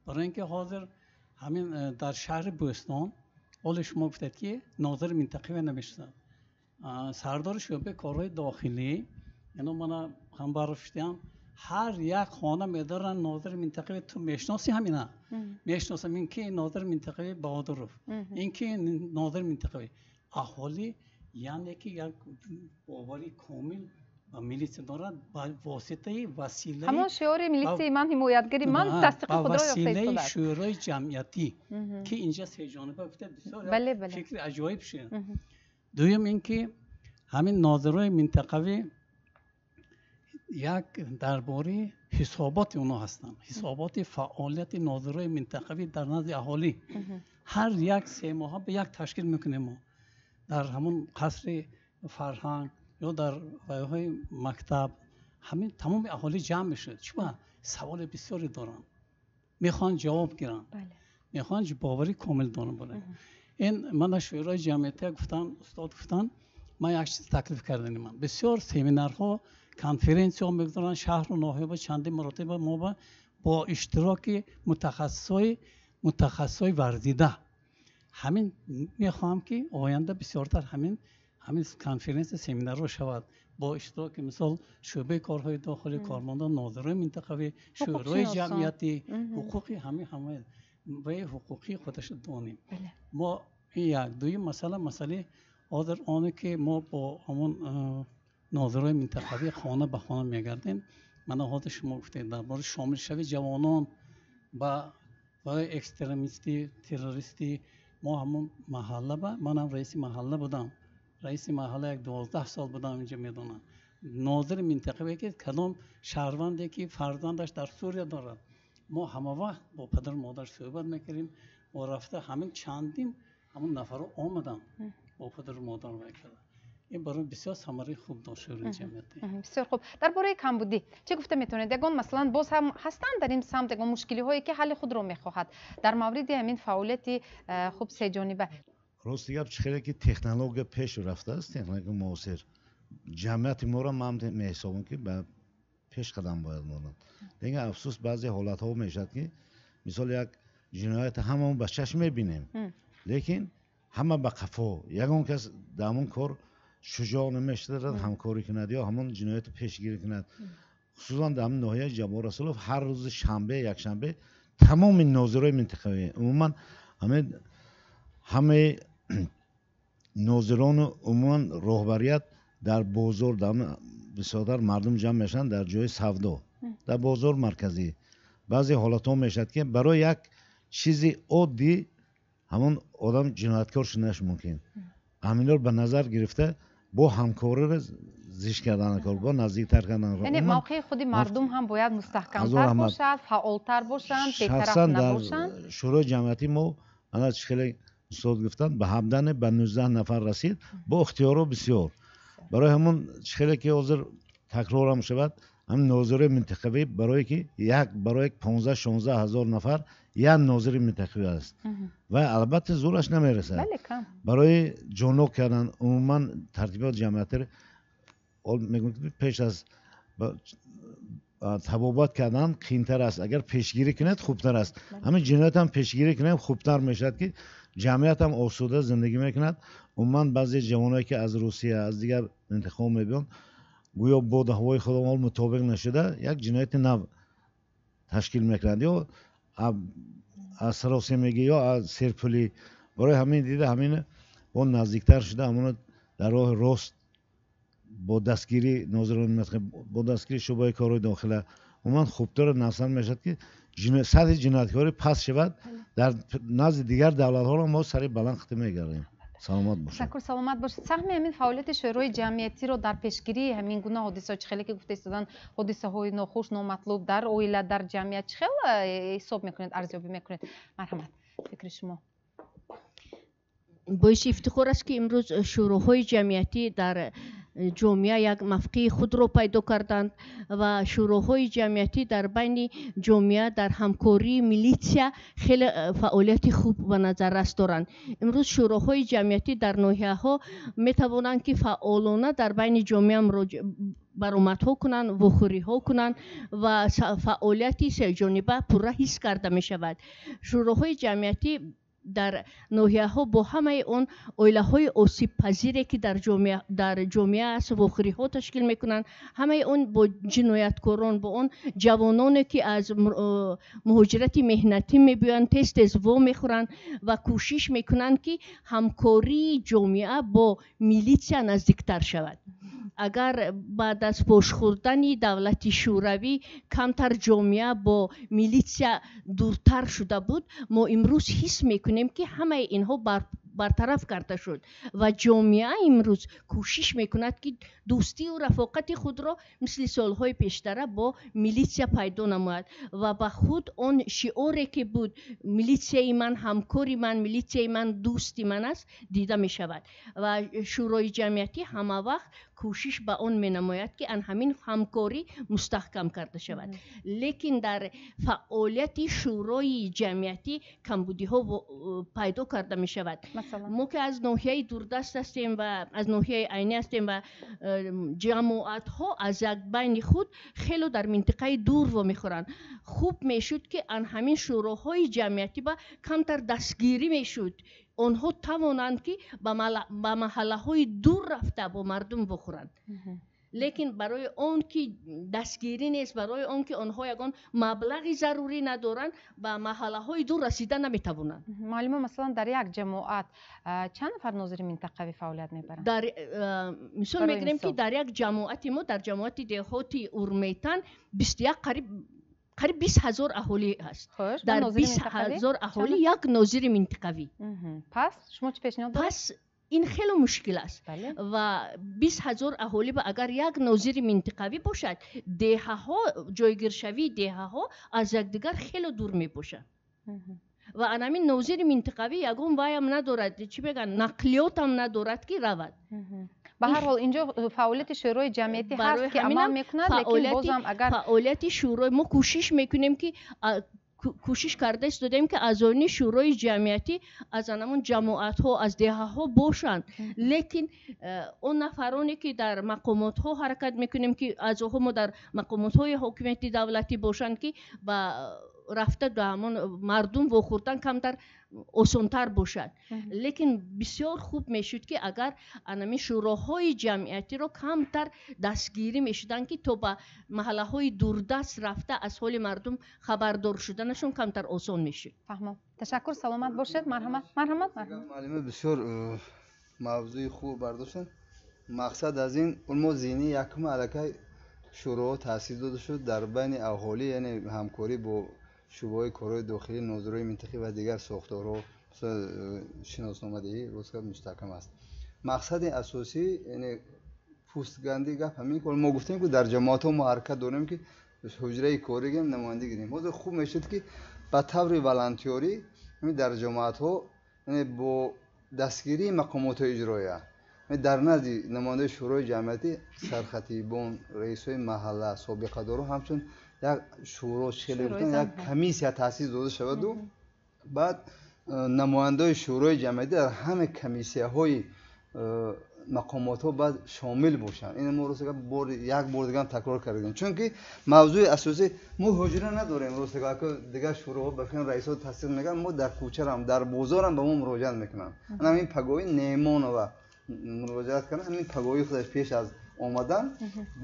Барои ин ки ҳозир ҳамин дар шаҳри Бӯстон ҳоле шумо гуфтед ки нозири минтақавӣ намешиносад. Сардори шӯъбаи корҳои дохилӣ ино мана ҳамбаров шудиам, ҳар як хона медоранд нозири минтақавӣ. Ту мешиноси ҳамина? Мешиносам. Ин ки нозири минтақавӣ Баҳодуров, ин ки нозири минтақавӣ. Аҳолӣ яъне ки як бовари комил ба милитсия дорад ба воситаи василаи ҳамон шиори милитсияи ман ҳимоятгари ман тасдиқи ба худро ёфта василаи истодааст. шӯрои ҷамъиятӣ ки инҷа сеҷониба гуфта бисёр фикри аҷоиб шуд. Дуюм ин ки ҳамин нозирои минтақавӣ як дар бораи ҳисоботи онҳо ҳастанд, ҳисоботи фаъолияти нозирои минтақавӣ дар назди аҳолӣ. Ҳар як 3 моҳа ба як ташкил мекунем мо дар ҳамон қасри фарҳанг ё дар вайҳои мактаб ҳамин тамоми аҳолӣ ҷамъ мешуд. Чиба саволи бисёре доранд, мехоҳанд ҷавоб гиранд, мехоҳанд боварӣ комил доранд. Барои ин мана шӯрои ҷамъиятия гуфтанд, устод гуфтанд, ман як чиз таклиф кардани ман бисёр семинарҳо, конференсияҳо мегузоранд шаҳру ноҳияҳо чандин маротиба мо бо иштироки мутахассисҳои варзида. Ҳамин мехоҳам ки оянда бисёртар ҳамин конференсия семинарҳо шавад бо иштироки мисол шӯъбаи корҳои дохилӣ, кормандон, нозирои минтақавӣ, шӯрои ҷамъиятӣ, ҳуқуқи ҳамин ҳама ва ҳуқуқии худашро донем. Мо ин як. Дуюм масъала, масъалаи ҳозир оне ки мо бо ҳамон нозирои минтақавӣ хона ба хона мегардем. Мана ҳозир шумо гуфтед дар бораи шомилшавии ҷавонон ба экстремистӣ, террористӣ. Мо ҳамон маҳалла ба манам раиси маҳалла будам, раиси маҳалла як 12 сол будам, инҷа медонам. Нозири минтақавӣ ки кадом шаҳрванде ки фарзандаш дар Сурия дорад, мо ҳама вақт бо падару модар суҳбат мекардем. Мо рафта ҳамин чандин ҳамон нафарҳо омаданд бо падару модар вай карда. Ин барои бисёр самараи хуб дошт шӯрои ҷамъиятӣ. Бисёр хуб. Дар бораи камбудӣ чӣ гуфта метавонед? Ягон масалан боз ҳам ҳастанд дар ин самт ягон мушкилиҳое ки ҳалли худро мехоҳад дар мавриди ҳамин фаъолияти хуб сеҷониба? Рости гап, чӣ хеле ки технология пеш рафтааст, технология муосир, ҷамъияти моро ман меҳисобам ки ба пеш қадам бояд монад. Лекин афсӯс баъзе ҳолатҳо мешавад ки мисол як ҷиноят ҳамаон ба чашм мебинем, лекин ҳама ба қафо, ягон кас дар ҳамон кор шуҷоъ намешавад ҳамкорӣ кунад ё ҳамон ҷиноятро пешгирӣ кунад. Хусусан дар ҳамин ноҳияи Ҷаббор Расулов ҳар рӯзи шанбе, якшанбе тамоми нозирои минтақавӣ, умуман ҳамаи нозирону умуман роҳбарият дар бозор, бисёртар мардум ҷамъ мешаванд дар ҷои савдо, дар бозор марказӣ. Баъзе ҳолатҳо мешавад ки барои як чизи оддӣ ҳамон одам ҷинояткор шуданаш мумкин. Ҳаминро ба назар гирифта бо ҳамкориро зиш кардан кор, бо наздиктар кардан кор. Яъне мавқеи худи мардум ҳам бояд мустаҳкамтар бошад, фаъолтар бошанд, бетараф набошанд. Шӯрои ҷамъиятӣ мо ана чӣ хеле устод гуфтанд, ба 17 ба 19 нафар расид, бо ихтиёро бисёр. Барои ҳамон чӣ хеле ки ҳозир такрорам шавад, ҳамин нозирои минтақавӣ барое ки як барои 15-16 ҳазор нафар як нозири минтақавӣ аст ва албатта зӯраш намерасад. Барои ҷонок кардан умуман тартиботи ҷамъиятӣ мегӯям ки пеш аз табобат кардан қийинтар аст, агар пешгирӣ кунед хубтар аст. Ҳамин ҷиноят ҳам пешгирӣ кунем хубтар мешавад ки ҷамъият ҳам осуда зиндагӣ мекунад. Умуман баъзе ҷавоное ки аз Русия, аз дигар минтақаҳо мебиёнд, гӯё боду ҳавои худамон мутобиқ нашуда як ҷинояти нав ташкил мекунанд, ё аз саросемагӣ ё аз серпулӣ. Барои ҳамин дида ҳамин бо наздиктар шуда ҳамоно дар роҳи рост бо дастгирии нозирони минтақа, бо дастгирии шӯъбаи корҳои дохила умуман хубтару нафсан мешавад ки сатҳи ҷинояткорӣ паст шавад. Дар назди дигар давлатҳоро мо сари баланд хитӣ мегардем. Саломат бошед. Ташаккур, саломат бошед. Саҳми ҳамин фаъолияти шӯрои ҷамъиятиро дар пешгирии ҳамин гуна ҳодисаҳо, чӣ хеле ки гуфта истоданд, ҳодисаҳои нохуш, номатлуб дар оила, дар ҷамъият, чӣ хел ҳисоб мекунед, арзёбӣ мекунед? Марҳамат, фикри шумо. Боиси ифтихор аст, ки имрӯз шӯроҳои ҷамъиятӣ дар ҷомеа як мавқеи худро пайдо карданд ва шӯроҳои ҷамъиятӣ дар байни ҷомеа дар ҳамкории милитсия хеле фаъолияти хуб ба назаррас доранд. Имрӯз шӯроҳои ҷамъиятӣ дар ноҳияҳо метавонанд, ки фаъолона дар байни ҷомеа баромадҳо кунанд, вохӯриҳо кунанд ва фаъолияти сеҷониба пурра ҳис карда мешавад. Шӯроҳои ҷамъиятӣ дар ноҳияҳо бо ҳамаи он оилаҳои осибпазире, ки дар ҷомеа аст, вохӯриҳо ташкил мекунанд, ҳамаи он бо ҷинояткорон, бо он ҷавононе, ки аз муҳоҷирати меҳнатӣ мебиёянд, тез тез вомехӯранд ва кӯшиш мекунанд, ки ҳамкории ҷомеа бо милитсия наздиктар шавад. Агар баъд аз пошхӯрдани давлати шӯравӣ камтар ҷомеа бо милитсия дуртар шуда буд, мо имрӯз ҳис мекунем, ки ҳамаи инҳо бартараф карда шуд ва ҷомеа имрӯз кӯшиш мекунад, ки дӯстию рафоқати худро мисли солҳои пештара бо милитсия пайдо намояд ва ба худ он шиоре, ки буд, милитсияи ман ҳамкори ман, милитсияи ман дӯсти ман аст, дида мешавад. Ва шӯрои ҷамъиятӣ ҳама вақт кӯшиш ба он менамояд, ки ан ҳамин ҳамкорӣ мустаҳкам карда шавад. Лекин дар фаъолияти шӯрои ҷамъиятӣ камбудиҳо пайдо карда мешавад. Мо ки аз ноҳияи дурдаст ҳастем ва аз ноҳияи Айнӣ ҳастем ва ҷамоатҳо аз як байни худ хело дар минтиқаи дур вомехӯранд, хуб мешуд, ки ан ҳамин шӯроҳои ҷамъиятӣ ба камтар дастгирӣ мешуд, онҳо тавонанд, ки ба маҳаллаҳои дур рафта бо мардум вохӯранд. Лекин барои он ки дастгирӣ нест, барои он ки онҳо ягон маблағи зарурӣ надоранд, ба маҳаллаҳои дур расида наметавонанд. Муаллима, масалан, дар як ҷамоат чанд нафар нозири минтақавӣ фаъолият мебаранд? Дар мисол мегирем, ки дар як ҷамоати мо, дар ҷамоати деҳоти Урметан, 21, қариб 20 000 аҳолӣ ҳаст. Дар 20 000 аҳолӣ як нозири минтиқавӣ. Пас шумо чӣ пешниҳод доред? Пас ин хеле мушкил аст ва 20 000 аҳолӣ агар як нозири минтиқавӣ бошад, деҳаҳо, ҷойгиршавии деҳаҳо аз якдигар хеле дур мебошанд ва анамин нозири минтиқавӣ ягон ваям надорад, чӣ мегӯянд, нақлиётам надорад, ки равад. Ба ҳар ҳол, инҷо фаъолияти шӯрои ҷамъиятӣ ҳаст, ки амал мекунад, лекин бозам агар фаъолияти шӯрои мо кӯшиш мекунем, ки кӯшиш карда истодаем, ки аъзоёни шӯрои ҷамъиятӣ аз анамон ҷамоатҳо, аз деҳаҳо бошанд, лекин он нафароне, ки дар мақомотҳо ҳаракат мекунем, ки аъзоҳо мо дар мақомотҳои ҳокимияти давлатӣ бошанд, ки ба рафта ба ҳамон мардум вохӯрдан камтар осонтар бошад. Лекин бисёр хуб мешуд, ки агар анами шӯроҳои ҷамъиятиро камтар дастгирӣ мешуданд, ки то ба маҳаллаҳои дурдаст рафта аз ҳоли мардум хабардор шуданашон камтар осон мешуд. Фаҳмом, ташаккур, саломат бошед. Марҳамат, марҳамат. Муаллима бисёр мавзӯи хуб бардоштанд. Мақсад аз ин мо зини якум аллакай шӯроҳо таъсис дода шуд дар байни аҳолӣ, яъне ҳамкорӣ бо шӯъбаҳои корҳои дохилӣ, нозирои минтақавӣ ва дигар сохторҳо, шиносномадиҳӣ ростга мустаҳкам аст. Мақсади асосӣ, яъне пӯстгандӣ гап ҳамин, ки мо гуфтем, ки дар ҷамоатҳо мо ҳаракат дорем, ки ҳуҷраи корӣ гирем, намояндагӣ гирем. Ҳозир хуб мешуд, ки ба таври волонтёрӣ дар ҷамоатҳо, яъне бо дастгирии мақомотҳои иҷроия, дар назди намояндаи шӯрои ҷамъиятӣ, сархатибон, раисҳои маҳалла, собиқадорон ҳамчун як шӯро, хеле як комиссия таъсис дода шаваду баъд намояндаҳои шӯрои ҷамъиятӣ дар ҳама комиссияҳои мақомотҳо баъд шомил бошанд. Ин мо рост бор як бор дигар такрор кардем, чунки мавзӯи асосӣ мо ҳуҷра надорем. Рост, дигар шӯроҳо ба фикр раисҳо тасдиқ мекунанд, мо дар кӯчарам, дар бозорам ба мо муроҷиат мекунанд. Ҳамин пагоҳи Неъмонова муроҷиат карданд, ҳамин пагоҳи худаш пеш аз омадан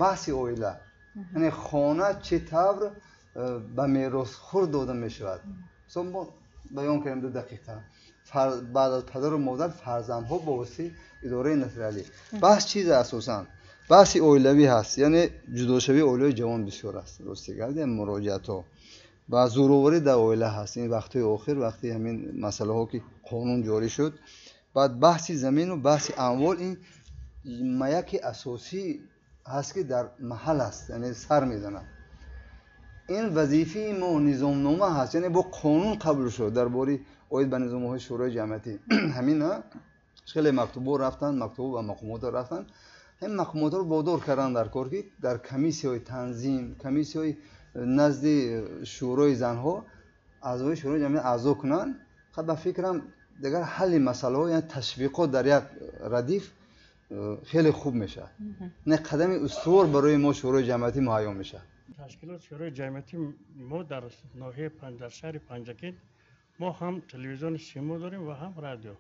баҳси оила, яъне хона чӣ тавр ба меросхӯр дода мешавад. Мо баён кардем 2 дақиқа баъд аз падару модар фарзандҳо бо воситаи идораи нотариалӣ. Баҳс чизе, асосан баҳси оилавӣ ҳаст, яъне ҷудошавии оилаи ҷавон бисёр аст. Рости гап, муроҷиатҳо ва зӯроварӣ дар оила ҳаст. Ин вақтҳои охир, вақти ҳамин масъалаҳо, ки қонун ҷорӣ шуд, Баъд баҳси замину баҳси амвол ин маяки асосӣ ҳаст, ки дар маҳал аст, яъне сар мезанад. Ин вазифаи мо низомнома ҳаст, яъне бо қонун қабул шуд дар бораи оид ба низомҳои шӯрои ҷамъиятӣ. Ҳамина хеле мактубҳо рафтанд, мактубҳо ба мақомотҳо рафтанд. Ҳамин мақомотҳоро водор карданд дар кор, ки дар комиссияҳои танзим, комиссияҳои назди шӯрои занҳо аъзои шӯрои ҷамъият аъзо кунанд. Ба фикрам, дигар ҳалли масъалаҳо, яъне ташвиқот дар як радиф хеле хуб мешавад. Не, қадами устувор барои мо шӯрои ҷамъиятӣ муҳайё мешавад. Ташкилоти шӯрои ҷамъиятӣ мо дар ноҳияи, дар шаҳри Панҷакент мо ҳам телевизиони Симо дорем ва ҳам радио.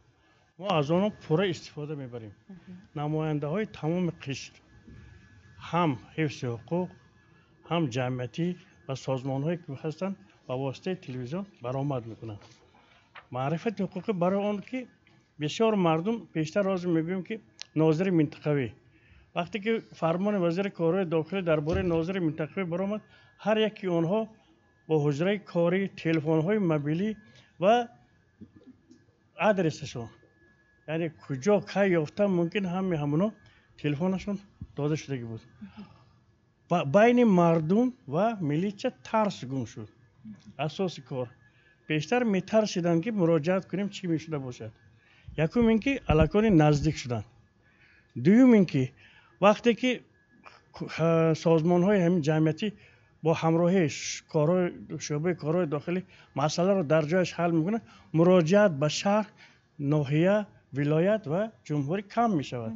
Мо аз онҳо пурра истифода мебарем. Намояндаҳои тамоми қишр, ҳам ҳифзи ҳуқуқ, ҳам ҷамъиятӣ ва созмонҳое ки ҳастанд, ба воситаи телевизион баромад мекунанд. Маърифати ҳуқуқӣ барои он ки бисёр мардум пештар ҳозир мегӯем, ки нозири минтақавӣ, вақте ки фармони вазири корҳои дохилӣ дар бораи нозири минтақавӣ баромад, ҳар яки онҳо бо ҳуҷраи корӣ, телефонҳои мобилӣ ва адресашон, яъне куҷо кай ёфта мумкин, ҳамаи ҳамоно телефонашон дода шудагӣ буд. Байни мардум ва милитсия тарс гум шуд. Асоси кор, пештар метарсиданд, ки муроҷиат кунем, чӣ мешуда бошад. Якум ин ки аллакони наздик шуданд. Дуюм ин ки вақте ки созмонҳои ҳамин ҷамъиятӣ бо ҳамроҳии шӯъбаи корҳои дохилӣ масъаларо дар ҷояш ҳал мекунанд, муроҷиат ба шаҳр, ноҳия, вилоят ва ҷумҳурӣ кам мешавад.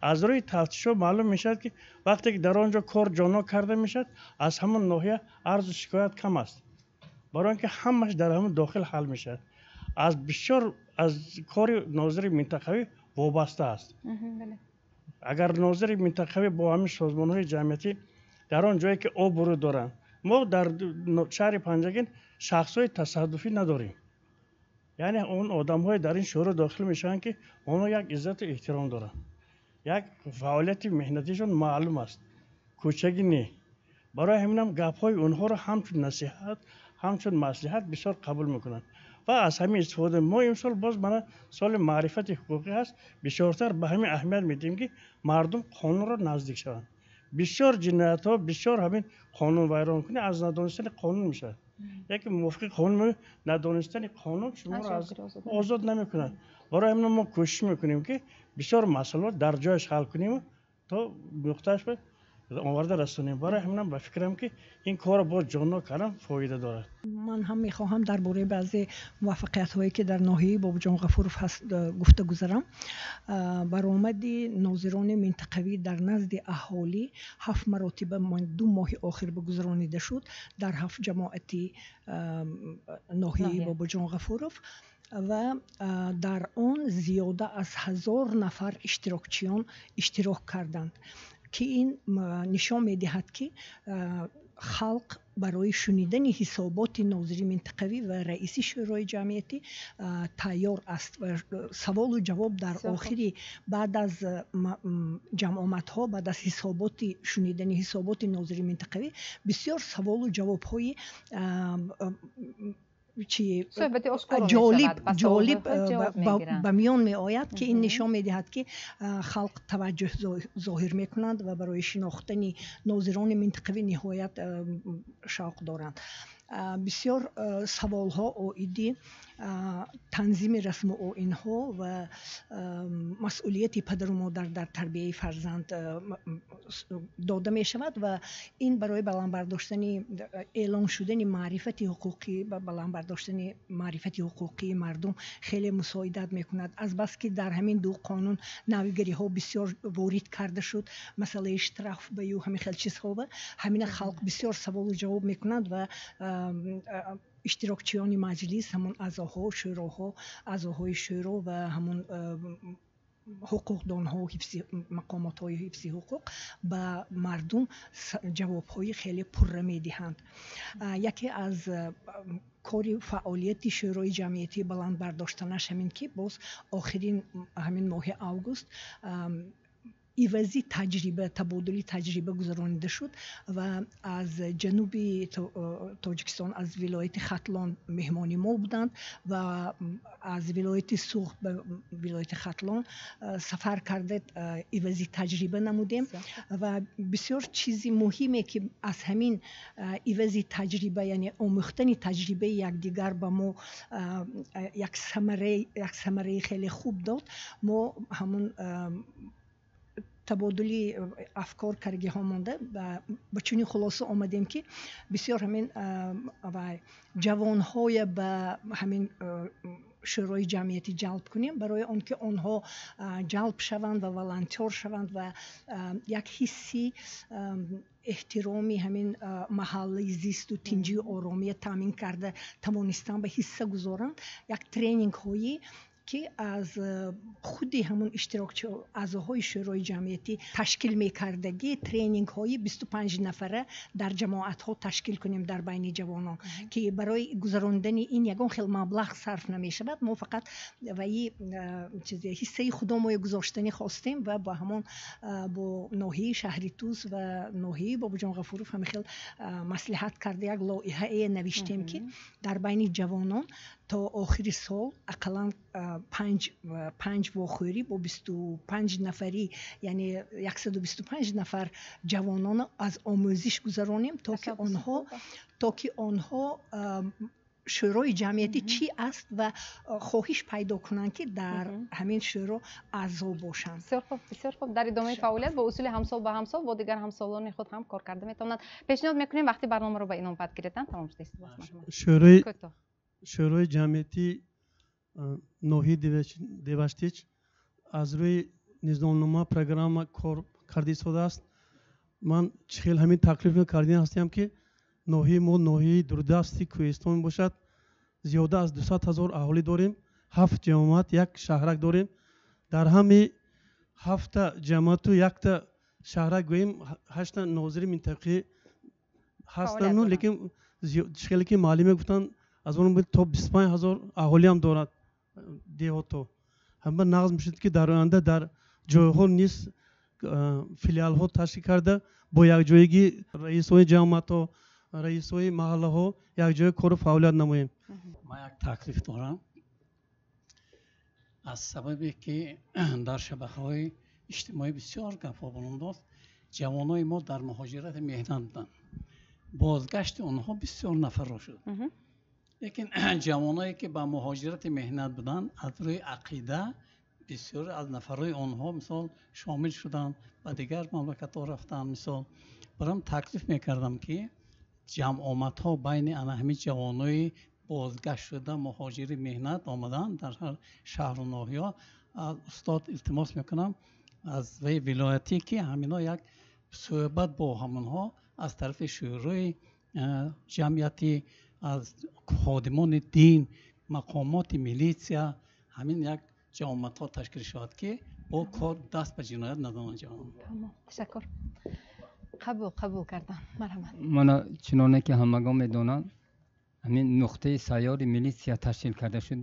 Аз рӯи тафтишҳо маълум мешавад, ки вақте ки дар он ҷо кор ҷоннок карда мешавад, аз ҳамон ноҳия арзу шикоят кам аст, барои он ки ҳамаш дар ҳамон дохил ҳал мешавад. Аз бисёр аз кори нозири минтақавӣ вобаста аст. Агар нозири минтақавӣ бо ҳамин созмонҳои ҷамъиятӣ дар он ҷое ки обрӯ доранд, мо дар шаҳри Панҷакент шахсҳои тасаддуфӣ надорем, яъне он одамҳое дар ин шӯро дохил мешаванд, ки онҳо як иззату эҳтиром доранд, як фаъолияти меҳнатишон маълум аст, кӯчагӣ не. Барои ҳаминам гапҳои онҳоро ҳамчун насиҳат, ҳамчун маслиҳат бисёр қабул мекунанд ва аз ҳамин истифода мо имсол боз мана соли маърифати ҳуқуқӣ ҳаст, бисёртар ба ҳамин аҳамият медиҳем, ки мардум қонунро наздик шаванд. Бисёр ҷиноятҳо, бисёр ҳамин қонунвайронкунӣ аз надонистани қонун мешавад. Яке мувофиқи қонун, надонистани қонун шуморо озод намекунад. Барои ҳамин мо кӯшиш мекунем, ки бисёр масъаларо дар ҷояш ҳал кунем, то нуқтааш оварда расонем. Барои ҳаминам ба фикрам, ки ин корро боз ҷоннок кардан фоида дорад. Ман ҳам мехоҳам дар бораи баъзе муваффақиятҳое, ки дар ноҳияи Бобоҷон Ғафуров ҳаст, гуфта гузарам. Баромади нозирони минтақавӣ дар назди аҳолӣ ҳафт маротиба 2 моҳи охир гузаронида шуд дар ҳафт ҷамоати ноҳияи Бобоҷон Ғафуров ва дар он зиёда аз 1000 нафар иштирокчиён иштирок карданд, ки ин нишон медиҳад, ки халқ барои шунидани ҳисоботи нозири минтақавӣ ва раиси шӯрои ҷамъиятӣ тайёр аст. Ва саволу ҷавоб дар охири, баъд аз ҷамъомадҳо, баъд аз ҳисоботи шунидани ҳисоботи нозири минтақавӣ бисёр саволу ҷавобҳои чи ҷолиб ба миён меояд, ки ин нишон медиҳад, ки халқ таваҷҷӯҳ зоҳир мекунанд ва барои шинохтани нозирони минтақавӣ ниҳоят шавқ доранд. Бисёр саволҳо оиди танзими расму оинҳо ва масъулияти падару модар дар тарбияи фарзанд дода мешавад ва ин барои баланд бардоштани эълон шудани маърифати ҳуқуқӣ ва баланд бардоштани маърифати ҳуқуқии мардум хеле мусоидат мекунад. Азбаски дар ҳамин ду қонун навигариҳо бисёр ворид карда шуд, масъалаи штраф ба ю ҳамин хел чизҳо, ва ҳамина халқ бисёр саволу ҷавоб мекунанд ва иштирокчиёни маҷлис, ҳамон аъзоҳо, шӯроҳо, аъзоҳои шӯро ва ҳамон ҳуқуқдонҳо, ҳифзи мақомотҳои ҳифзи ҳуқуқ ба мардум ҷавобҳои хеле пурра медиҳанд. Яке аз кори фаъолияти шӯрои ҷамъиятӣ баланд бардоштанаш ҳамин, ки боз охирин ҳамин моҳи август ивази таҷриба, табодули таҷриба гузаронида шуд ва аз ҷануби Тоҷикистон, аз вилояти Хатлон меҳмони мо буданд ва аз вилояти Суғд ба вилояти Хатлон сафар карда ивази таҷриба намудем. Ва бисёр чизи муҳиме, ки аз ҳамин ивази таҷриба, яъне омӯхтани таҷрибаи якдигар, ба мо як самараи хеле хуб дод. Мо ҳамун табодули афкор каргиҳо монда ба чунин хулоса омадем, ки бисёр ҳамин ҷавонҳоя ба ҳамин шӯрои ҷамъиятӣ ҷалб кунем, барои он ки онҳо ҷалб шаванд ва волонтёр шаванд ва як ҳисси эҳтироми ҳамин маҳаллаи зисту тинҷию оромия таъмин карда тавонистан ба ҳисса гузоранд. Як тренингҳои ки аз худи ҳамун иштирокчи аъзоҳои шӯрои ҷамъиятӣ ташкил мекардагӣ, тренингҳои 25 нафара дар ҷамоатҳо ташкил кунем дар байни ҷавонон, ки барои гузарондани ин ягон хел маблағ сарф намешавад. Мо фақат ваи ҳиссаи худомое гузоштанӣ хостем ва ба ҳамон бо ноҳияи шаҳри Тӯс ва ноҳияи Бобоҷон Ғафуров ҳамин хел маслиҳат карда як лоиҳае навиштем, ки дар байни ҷавонон то охири сол ақаллан панҷ вохӯрӣ бо 25 нафарӣ, яъне 125 нафар ҷавононро аз омӯзиш гузаронем, то ки онҳо шӯрои ҷамъиятӣ чӣ аст ва хоҳиш пайдо кунанд, ки дар ҳамин шӯро аъзо бошанд. Бисёр хуб, бисёр хуб. Дар идомаи фаъолият бо усули ҳамсол ба ҳамсол бо дигар ҳамсолони худ ҳам кор карда метавонанд. Пешниҳод мекунем вақти барномаро ба инобат гирифтан тамом шудааст. Шӯрои ҷамъиятӣ ноҳияи Деваштич аз рӯи низомнома, программа кор карда истодааст. Ман чӣ хел ҳамин таклифро кардан ҳастам, ки ноҳияи мо ноҳияи дурдасти кӯҳистон бошад. Зиёда аз 200 ҳазор аҳолӣ дорем, 7 ҷамоат, як шаҳрак дорем. Дар ҳами 7 ҷамоату якта шаҳрак гӯем 8 нозири минтақаӣ ҳастанду, лекин чӣ хеле ки муаллиме гуфтанд, аз он то 25 ҳазор аҳолиам дорад деҳото. Ҳама нағз мешуд, ки дар оянда дар ҷойҳо низ филиалҳо ташкил карда бо якҷоягӣ раисҳои ҷамоатҳо, раисҳои маҳаллаҳо якҷоя кору фаъолият намоем. Ман як таклиф дорам. Аз сабабе ки дар шабакаҳои иҷтимоӣ бисёр гапҳо баланд аст, ҷавонони мо дар муҳоҷирати меҳнат буданд, бозгашти онҳо бисёр нафарро шуд. Лекин ҷавоное ки ба муҳоҷирати меҳнат буданд, аз рӯи ақида бисёр аз нафарҳои онҳо мисол шомил шуданд, ба дигар мамлакатҳо рафтанд. Мисол барам таклиф мекардам, ки ҷамъомадҳо байни ана ҳамин ҷавонои бозгашт шуда муҳоҷири меҳнат омаданд дар ҳар шаҳру ноҳия. Аз устод илтимос мекунам аз ваи вилоятӣ, ки ҳамино як суҳбат бо ҳамонҳо аз тарафи шӯрои ҷамъиятӣ, аз ходимони дин, мақомоти милитсия ҳамин як ҷамоатҳо ташкил шавад, ки бо кор даст ба ҷиноят надонанд ҷавонон. Ташаккур. Қабул кардам. Марҳамат. Мана чуноне ки ҳамагон медонанд, ҳамин нуқтаи сайёри милитсия ташкил карда шуд.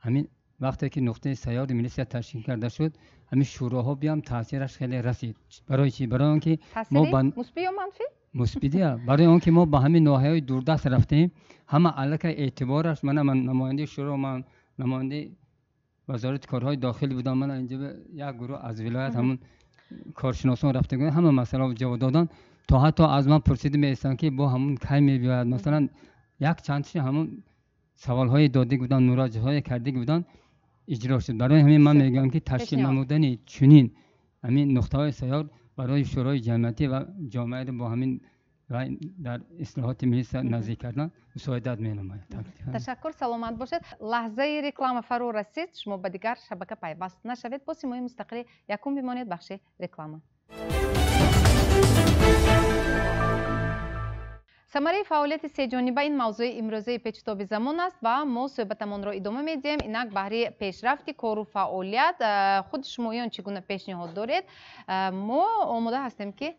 Ҳамин вақте ки нуқтаи сайёри милитсия ташкил карда шуд, ҳамин шӯроҳо биям таъсираш хеле расид. Барои чӣ? Барои он ки мо мусбӣ ё манфӣ? Мусбидия. Барои он ки мо ба ҳамин ноҳияҳои дурдаст рафтем, ҳама аллакай эътибораш, мана ман намояндаи шӯро, ман намояндаи вазорати корҳои дохилӣ будам, мана инҷо як гурӯҳ аз вилоят ҳамун коршиносон рафта ҳама масъаларо ҷавоб доданд, то ҳатто аз ман пурсида меистанд, ки бо ҳамун кай мебиёяд. Масалан як чандши ҳамун саволҳои додӣ буданд, муроҷиатҳое кардагӣ буданд, иҷро шуд. Барои ҳамин ман мегӯям, ки ташкил намудани чунин ҳамин нуқтаҳои сайёр барои шӯрои ҷамъиятӣ ва ҷомеаро бо ҳамин дар ислоҳоти милитсия наздик кардан мусоидат менамояд. Ташаккур, саломат бошед. Лаҳзаи реклама фаро расид. Шумо ба дигар шабака пайваст нашавед. Бо симои мустақили якум бимонед. Бахши реклама. Самараи фаъолияти сеҷониба ин мавзӯи имрӯзаи печутоби замон аст ва мо суҳбатамонро идома медиҳем. Инак баҳри пешрафти кору фаъолият худи шумоён чӣ гуна пешниҳод доред? Мо омода ҳастем, ки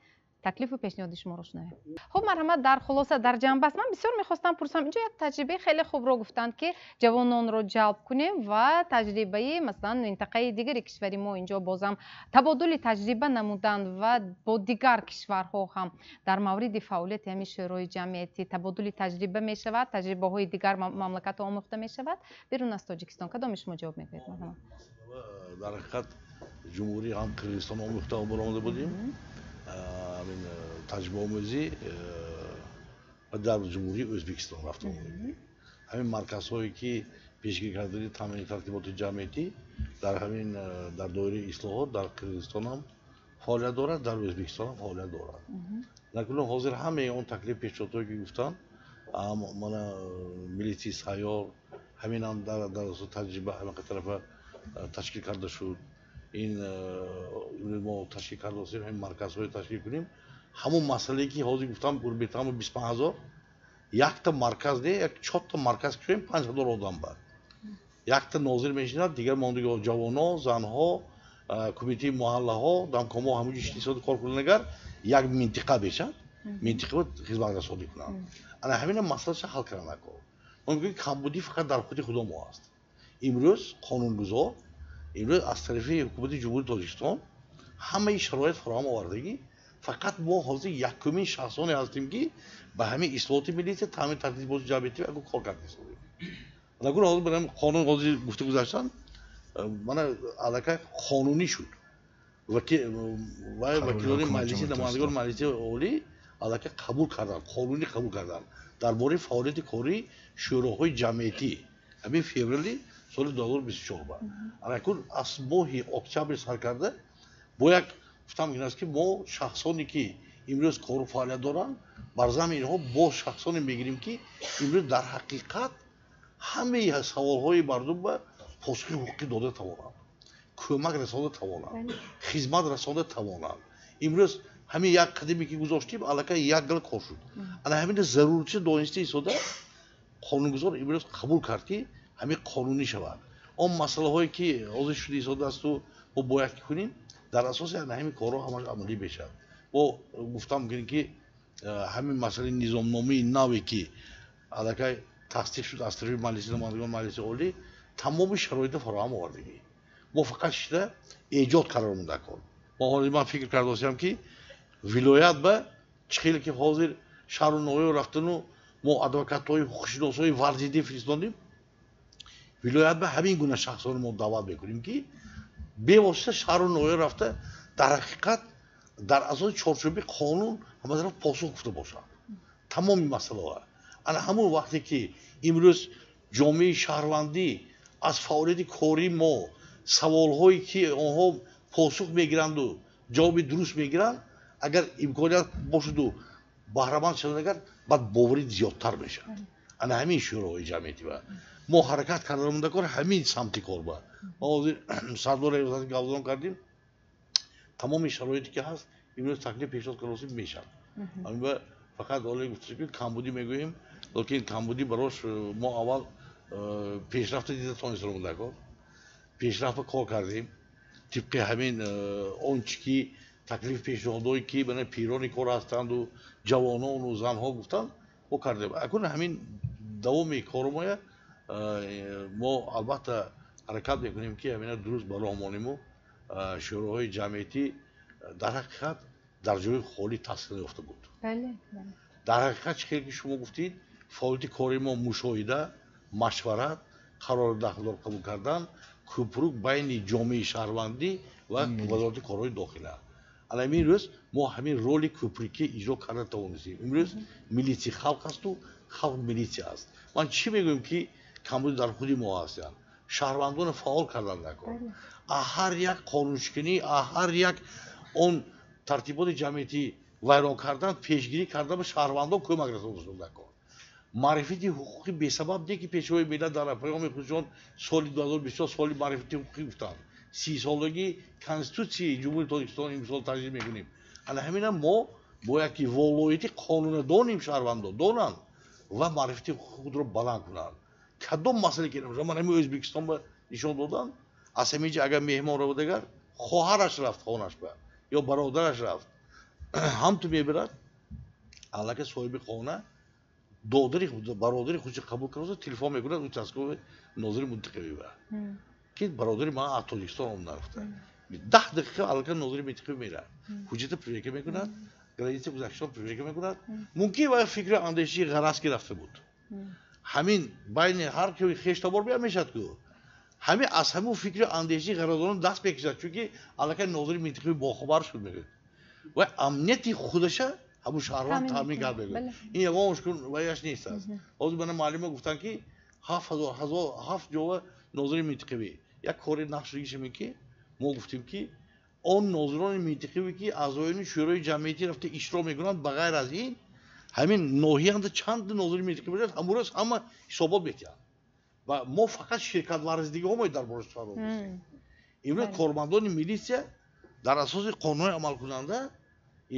Таклифу пешниҳоди шуморо шунавем. Хуб, марҳамат, дар хулоса, дар ҷамъбаст ман бисёр мехостам пурсам, инҷо як таҷрибаи хеле хубро гуфтанд, ки ҷавононро ҷалб кунем ва таҷрибаи, масалан, минтақаи дигари кишвари мо инҷо бозам табодули таҷриба намуданд ва бо дигар кишварҳо ҳам дар мавриди фаъолияти ҳамин шӯрои ҷамъиятӣ табодули таҷриба мешавад, таҷрибаҳои дигар мамлакатҳо омӯхта мешавад берун аз Тоҷикистон. Кадоми шумо ҷавоб мегӯед? Марҳамат. Дар ҳақиқат ҷумҳурии ҳам Қирғизистон омӯхта баромада будем, ҳамин таҷрибаомӯзӣ, ва дар ҷумҳурии Ӯзбекистон рафта омадем. Ҳамин марказҳое ки пешгирӣ кардани таъмини тартиботи ҷамъиятӣ дар ҳамин дар доираи ислоҳот дар Қирғизистон ҳам фаъолият дорад, дар Ӯзбекистон ҳам фаъолият дорад. Накунун ҳозир ҳамаи он таклиф пешниҳодҳое ки гуфтанд, мана милитсияи сайёр, ҳамин ҳам дар таҷриба ҳама тарафа ташкил карда шуд. Ин мо ташкил карда бошем, ҳамин марказҳоро ташкил кунем. Ҳамон масъалае ки ҳозир гуфтам, Урбетаму 25 000 якта марказ не, як чорта марказ кушоем, 5000 одам бар. Якта нозир мешинад, дигар мондиги ҷавонон, занҳо, кумитаи маҳаллаҳо, дамкомҳо ҳамонҷо иштисоди кор кунанд, агар як минтиқа бешад, минтиқа хизматрасонӣ кунанд. Ана ҳамина масъалаша ҳал кардан накор. Мо мегӯем, камбудӣ фақат дар худи худо мо аст. Имрӯз қонунгузор, имрӯз аз тарафи ҳукумати Ҷумҳурии Тоҷикистон ҳамаи шароит фароҳам овардагӣ, фақат мо ҳозир якумин шахсоне ҳастем, ки ба ҳамин ислоҳоти милитсия, таъмини тартиботи ҷамъиятӣ аку кор карда истодем. Накун ҳозир барам қонун ҳозир гуфта гузаштан, мана аллакай қонунӣ шуд. Вакилони маҷлиси намояндагони Маҷлиси Олӣ аллакай қабул карданд, қонунӣ қабул карданд дар бораи фаъолияти кории шӯроҳои ҷамъиятӣ ҳамин феврали соли 2024 ба. Акун аз моҳи октябр сар карда бо як гуфтам ин аст, ки мо шахсоне ки имрӯз кору фаъолият доранд, бар зами инҳо боз шахсоне мегирем, ки имрӯз дар ҳақиқат ҳамаи саволҳои мардум ба посухи ҳуқуқӣ дода тавонанд, кӯмак расонда тавонанд, хизмат расонда тавонанд. Имрӯз ҳамин як қадаме ки гузоштем, аллакай як гал кор шуд. Ана ҳамин зарурати дониста истода қонунгузор имрӯз қабул кард, ки ҳамин қонунӣ шавад. Он масъалаҳое ки ҳозир шуда истодаасту мо бояд ки кунем, дар асоси ана ҳамин корҳо ҳамаш амалӣ мешавад. Мо гуфтам мумкин, ки ҳамин масъалаи низомномаи наве ки аллакай тасдиқ шуд аз тарафи Маҷлиси намояндагони Маҷлиси Олӣ, тамоми шароитро фароҳам овардагӣ. Мо фақат шида эҷод карда монда кор. Мо ҳозир ман фикр карда бошам, ки вилоят ба чӣ хеле ки ҳозир шаҳру ноҳияро рафтану мо адвокатҳои ҳуқуқшиносҳои варзидӣ фиристонем, вилоят ба ҳамин гуна шахсонро мо даъват мекунем, ки бевосита шаҳру ноҳия рафта, дар ҳақиқат дар асоси чорчӯби қонун ҳаматараф посух гуфта бошанд тамоми масъалаҳо. Ана ҳамон вақте ки имрӯз ҷомеаи шаҳрвандӣ аз фаъолияти кории мо саволҳое ки онҳо посух мегиранду ҷавоби дуруст мегиранд, агар имконият бошаду баҳраманд шаванд, агар баъд боварӣ зиёдтар мешавад. Ана ҳамин шӯроҳои ҷамъиятӣ ба мо ҳаракат карда монда кор, ҳамин самти кор ба мо ҳозир сардори риёсати гавзон кардем, тамоми шароите ки ҳаст имрӯз таклиф пешниҳод карда мешавад. Ҳамин ба фақат ҳоле гуфта, ки камбудӣ мегӯем, лекин камбудӣ барош мо аввал пешрафта дида тонистем монда кор, пешрафта кор кардем тибқи ҳамин он чи ки таклиф пешниҳодҳое ки мана пирони кор ҳастанду ҷавонону занҳо гуфтанд, мо кардем. Акун ҳамин давоми корумоя мо албатта ҳаракат мекунем, ки ҳамина дуруст ба роҳ мониму шӯроҳои ҷамъиятӣ дар ҳақиқат дар ҷои холӣ таъсир наёфта буд. Дар ҳақиқат чӣ хеле ки шумо гуфтед, фаъолияти кори мо мушоҳида, машварат, қарори дахлдор қабул кардан, кӯпрук байни ҷомеаи шаҳрвандӣ ва Вазорати корҳои дохила. Ана ҳамин рӯз мо ҳамин роли кӯприкӣ иҷро карда тавонистем. Имрӯз милитсия халқ асту халқ милитсия аст. Ман чӣ мегӯям, ки камбуди дар худи мо ҳастанд. Шаҳрвандонро фаъол кардан накор, ҳар як қонуншиканӣ, ҳар як он тартиботи ҷамъиятӣ вайрон кардан, пешгирӣ кардан ба шаҳрвандон кӯмак расонда накор. Маърифати ҳуқуқӣ бесабаб не, ки Пешвои миллат дар паёми худшон соли 2024 соли маърифати ҳуқуқӣ гуфтанд. 30-солагии Конститутсияи Ҷумҳурии Тоҷикистон имсол таҷдид мекунем. Ана ҳамина мо бояд ки волоияти қонунро донем, шаҳрвандон донанд ва маърифати ҳуқуқи худро баланд кунанд. Кадом масъала ки ман ҳамин Ӯзбекистон ба нишон додам, аз ҳамин ҷо агар меҳмон равад, агар хоҳараш рафт хонаш ба ё бародараш рафт. Ҳам ту мебирад, аллакай соҳиби хона додари бародари худшо қабул карда, телефон мекунад участковый нозири минтақавӣ ба, ки бародари ман аз Тоҷикистон омада рафта. 10 дақиқа аллакай нозири минтақавӣ мерад, ҳуҷҷата проверка мекунад, граница гузаштан проверка мекунад. Мумкин ва фикри андешии ғараз ки рафта буд. Ҳамин байни ҳар ки хештабор бия мешад ку. Ҳамин аз ҳамун фикри андешии ғаразона даст мекашад, чунки аллакай нозири минтақавӣ бохабар шуд, мегӯяд. Ва амнияти худаша ҳамун шаҳрванд таъмин кард, мегӯяд. Ин ягон мушкил ваяш нест аст. Ҳозир мана муаллима гуфтанд, ки 7007 ҷова нозири минтақавӣ. Як кори нақшдагишаме, ки мо гуфтем, ки он нозирони минтақавӣ, ки аъзоёни шӯрои ҷамъиятӣ рафта иштирок мекунанд, ба ғайр аз ин ҳамин ноҳияанда чанд нозири минтақавӣ бошад, ҳамун рӯз ҳама ҳисобот метиҳанд. Ва мо фақат ширкатварзидагиҳо мо дар бораи сухан ронистем. Имрӯз кормандони милитсия дар асоси қонунҳои амалкунанда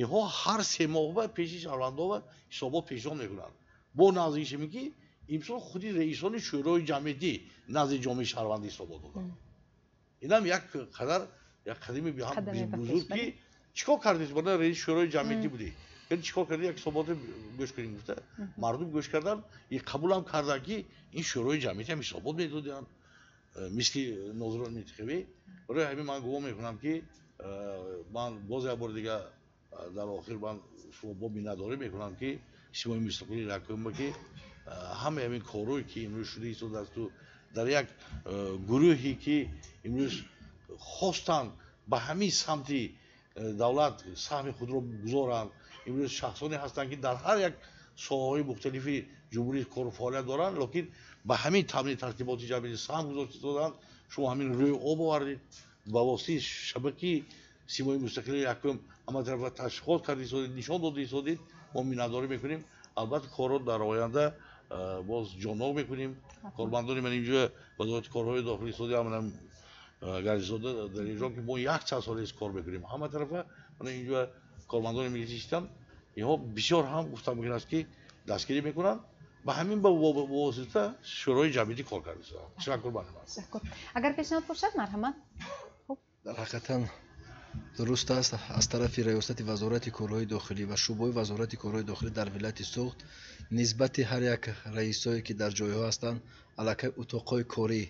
инҳо ҳар 3 моҳ пеши шаҳрвандон ҳисобот пешниҳод мекунанд. Бо наздикишаме, ки имсол худи раисони шӯрои ҷамъиятӣ назди ҷомеаи шаҳрвандӣ ҳисобот доданд. Инам як қадар як қадами бузург, ки чӣ кор кардед? Мана раиси шӯрои ҷамъиятӣ будӣ, чӣ кор кардед? Як ҳисоботе гӯш кунем гуфта мардум гӯш карданд, и қабулам карданд, ки ин шӯрои ҷамъиятӣ ҳам ҳисобот медоданд мисли нозирони минтақавӣ. Барои ҳамин ман гумон мекунам, ки ман боз як бори дига дар охир ман шумо бо миннатдорӣ мекунам, ки симои мустақили якум, ки ҳамаи ҳамин корҳое, ки имрӯз шуда истодаасту дар як гурӯҳе, ки имрӯз хостанд ба ҳамин самти давлат саҳми худро гузоранд, имрӯз шахсоне ҳастанд, ки дар ҳар як соҳаҳои мухталифи ҷумҳурӣ кору фаъолият доранд, лекин ба ҳамин таъмини тартиботи ҷамъиятӣ саҳм гузошта истоданд. Шумо ҳамин рӯи об овардед ба воситаи шабакаи симои мустақили якум, ҳама тарафа ташвиқот карда истодед, нишон дода истодед. Мо миннатдорӣ мекунем. Албатта, корро дар оянда боз ҷоннок мекунем. Кормандони ман инҷо вазорати корҳои дохилӣ истоди, ҳаманам Гаризода дар инҷо, ки мо як чанд сол аст кор мекунем ҳама тарафа. Мана инҷо кормандони милитсия истанд, инҳо бисёр ҳам гуфтан мумкин аст, ки дастгирӣ мекунанд. Ба ҳамин ба восита шӯрои ҷамъиятӣ кор карда истоданд. Ташаккур бар ман. Агар пешниҳод бошад, марҳамат. Дар ҳақиқатан дуруст аст, аз тарафи раёсати вазорати корҳои дохилӣ ва шӯъбаи вазорати корҳои дохилӣ дар вилояти Суғд нисбати ҳар як раисое, ки дар ҷойҳо ҳастанд, аллакай утоқҳои корӣ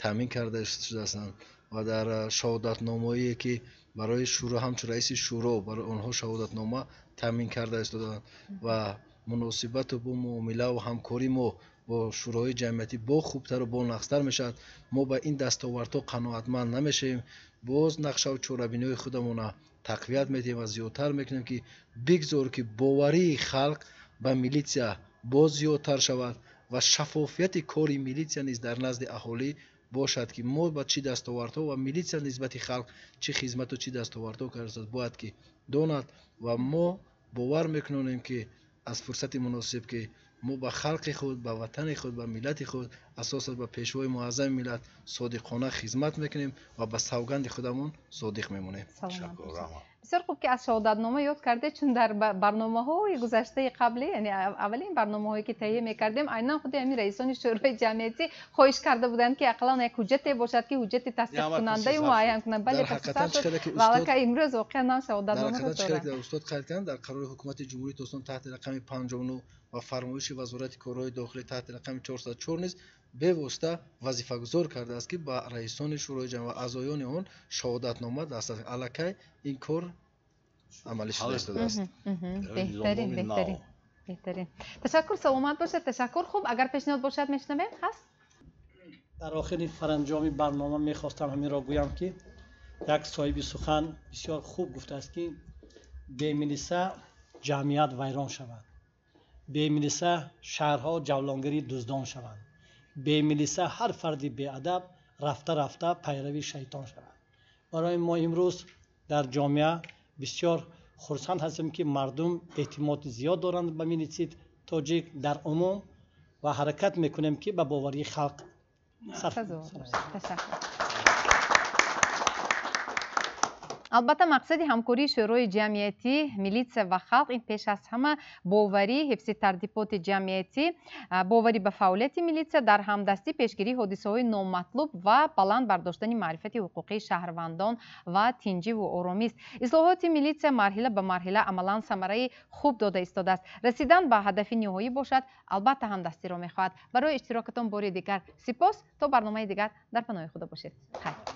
таъмин карда шудаастанд ва дар шаҳодатномаое, ки барои шӯро ҳамчун раиси шӯро барои онҳо шаҳодатнома таъмин карда истодаанд ва муносибату бо муомилаву ҳамкории мо бо шӯроҳои ҷамъиятӣ бо хубтару бо нақстар мешавад. Мо ба ин дастовардҳо қаноатманд намешавем, боз нақшаву чорабиниҳои худамонро тақвият медиҳем ва зиёдтар мекунем, ки бигзор, ки боварии халқ ба милитсия боз зиёдтар шавад ва шаффофияти кори милитсия низ дар назди аҳолӣ бошад, ки мо ба чӣ дастовардҳо ва милитсия нисбати халқ чӣ хизмату чӣ дастовардҳо кардааст, бояд ки донад. Ва мо бовар мекунонем, ки аз фурсати муносиб, ки мо ба халқи худ, ба ватани худ, ба миллати худ, асосан ба пешвои муаззами миллат содиқона хизмат мекунем ва ба савганди худамон содиқ мемонем. Бисёр хуб, ки аз шаҳодатнома ёд кардед, чун дар барномаҳои гузаштаи қаблӣ, яъне аввалин барномаҳое, ки таҳия мекардем, айнан худи ҳамин раисони шӯрои ҷамъиятӣ хоҳиш карда буданд, ки ақаллан як ҳуҷҷате бошад, ки ҳуҷҷати тасдиқкунандаю муайян кунад. Бале, ва аллакай имрӯз воқеан ҳам шаҳодатномаро доранд. Устод қайд карданд, дар қарори ҳукумати Ҷумҳурии Тоҷикистон таҳти рақами 59 ва фармоиши вазорати корҳои дохилӣ таҳти рақами 404 низ бевосита вазифагузор кардааст, ки ба раисони шӯрои ҷамъият ва аъзоёни он шаҳодатнома дастрас. Аллакай ин кор амалӣ шуда истодааст. Беҳтарин, беҳтарин, беҳтарин. Ташаккур, саломат бошед. Ташаккур. Хуб, агар пешниҳод бошад, мешунавем. Ҳаст? Дар охири фаранҷоми барнома мехостам ҳаминро гӯям, ки як соҳиби сухан бисёр хуб гуфтааст, ки бемилиса ҷамъият вайрон шавад, бемилиса шаҳрҳо ҷавлонгарии дуздон шаванд, бемилиса ҳар фарди беадаб рафта рафта пайрави шайтон шавад. Барои мо имрӯз дар ҷомеа бисёр хурсанд ҳастем, ки мардум эътимоди зиёд доранд ба милитсияи тоҷик дар умум ва ҳаракат мекунем, ки ба боварии халқ сарф. Ташаккур. Албатта, мақсади ҳамкории шӯрои ҷамъиятӣ, милитсия ва халқ ин пеш аз ҳама боварӣ, ҳифзи тартиботи ҷамъиятӣ, боварӣ ба фаъолияти милитсия, дар ҳамдастӣ пешгирии ҳодисаҳои номатлуб ва баланд бардоштани маърифати ҳуқуқии шаҳрвандон ва тинҷиву оромист. Ислоҳоти милитсия марҳила ба марҳила амалан самараи хуб дода истодааст. Расидан ба ҳадафи ниҳоӣ бошад, албатта ҳамдастиро мехоҳад. Барои иштирокатон бори дигар сипос. То барномаи дигар дар паноҳи Худо бошед. Хайр.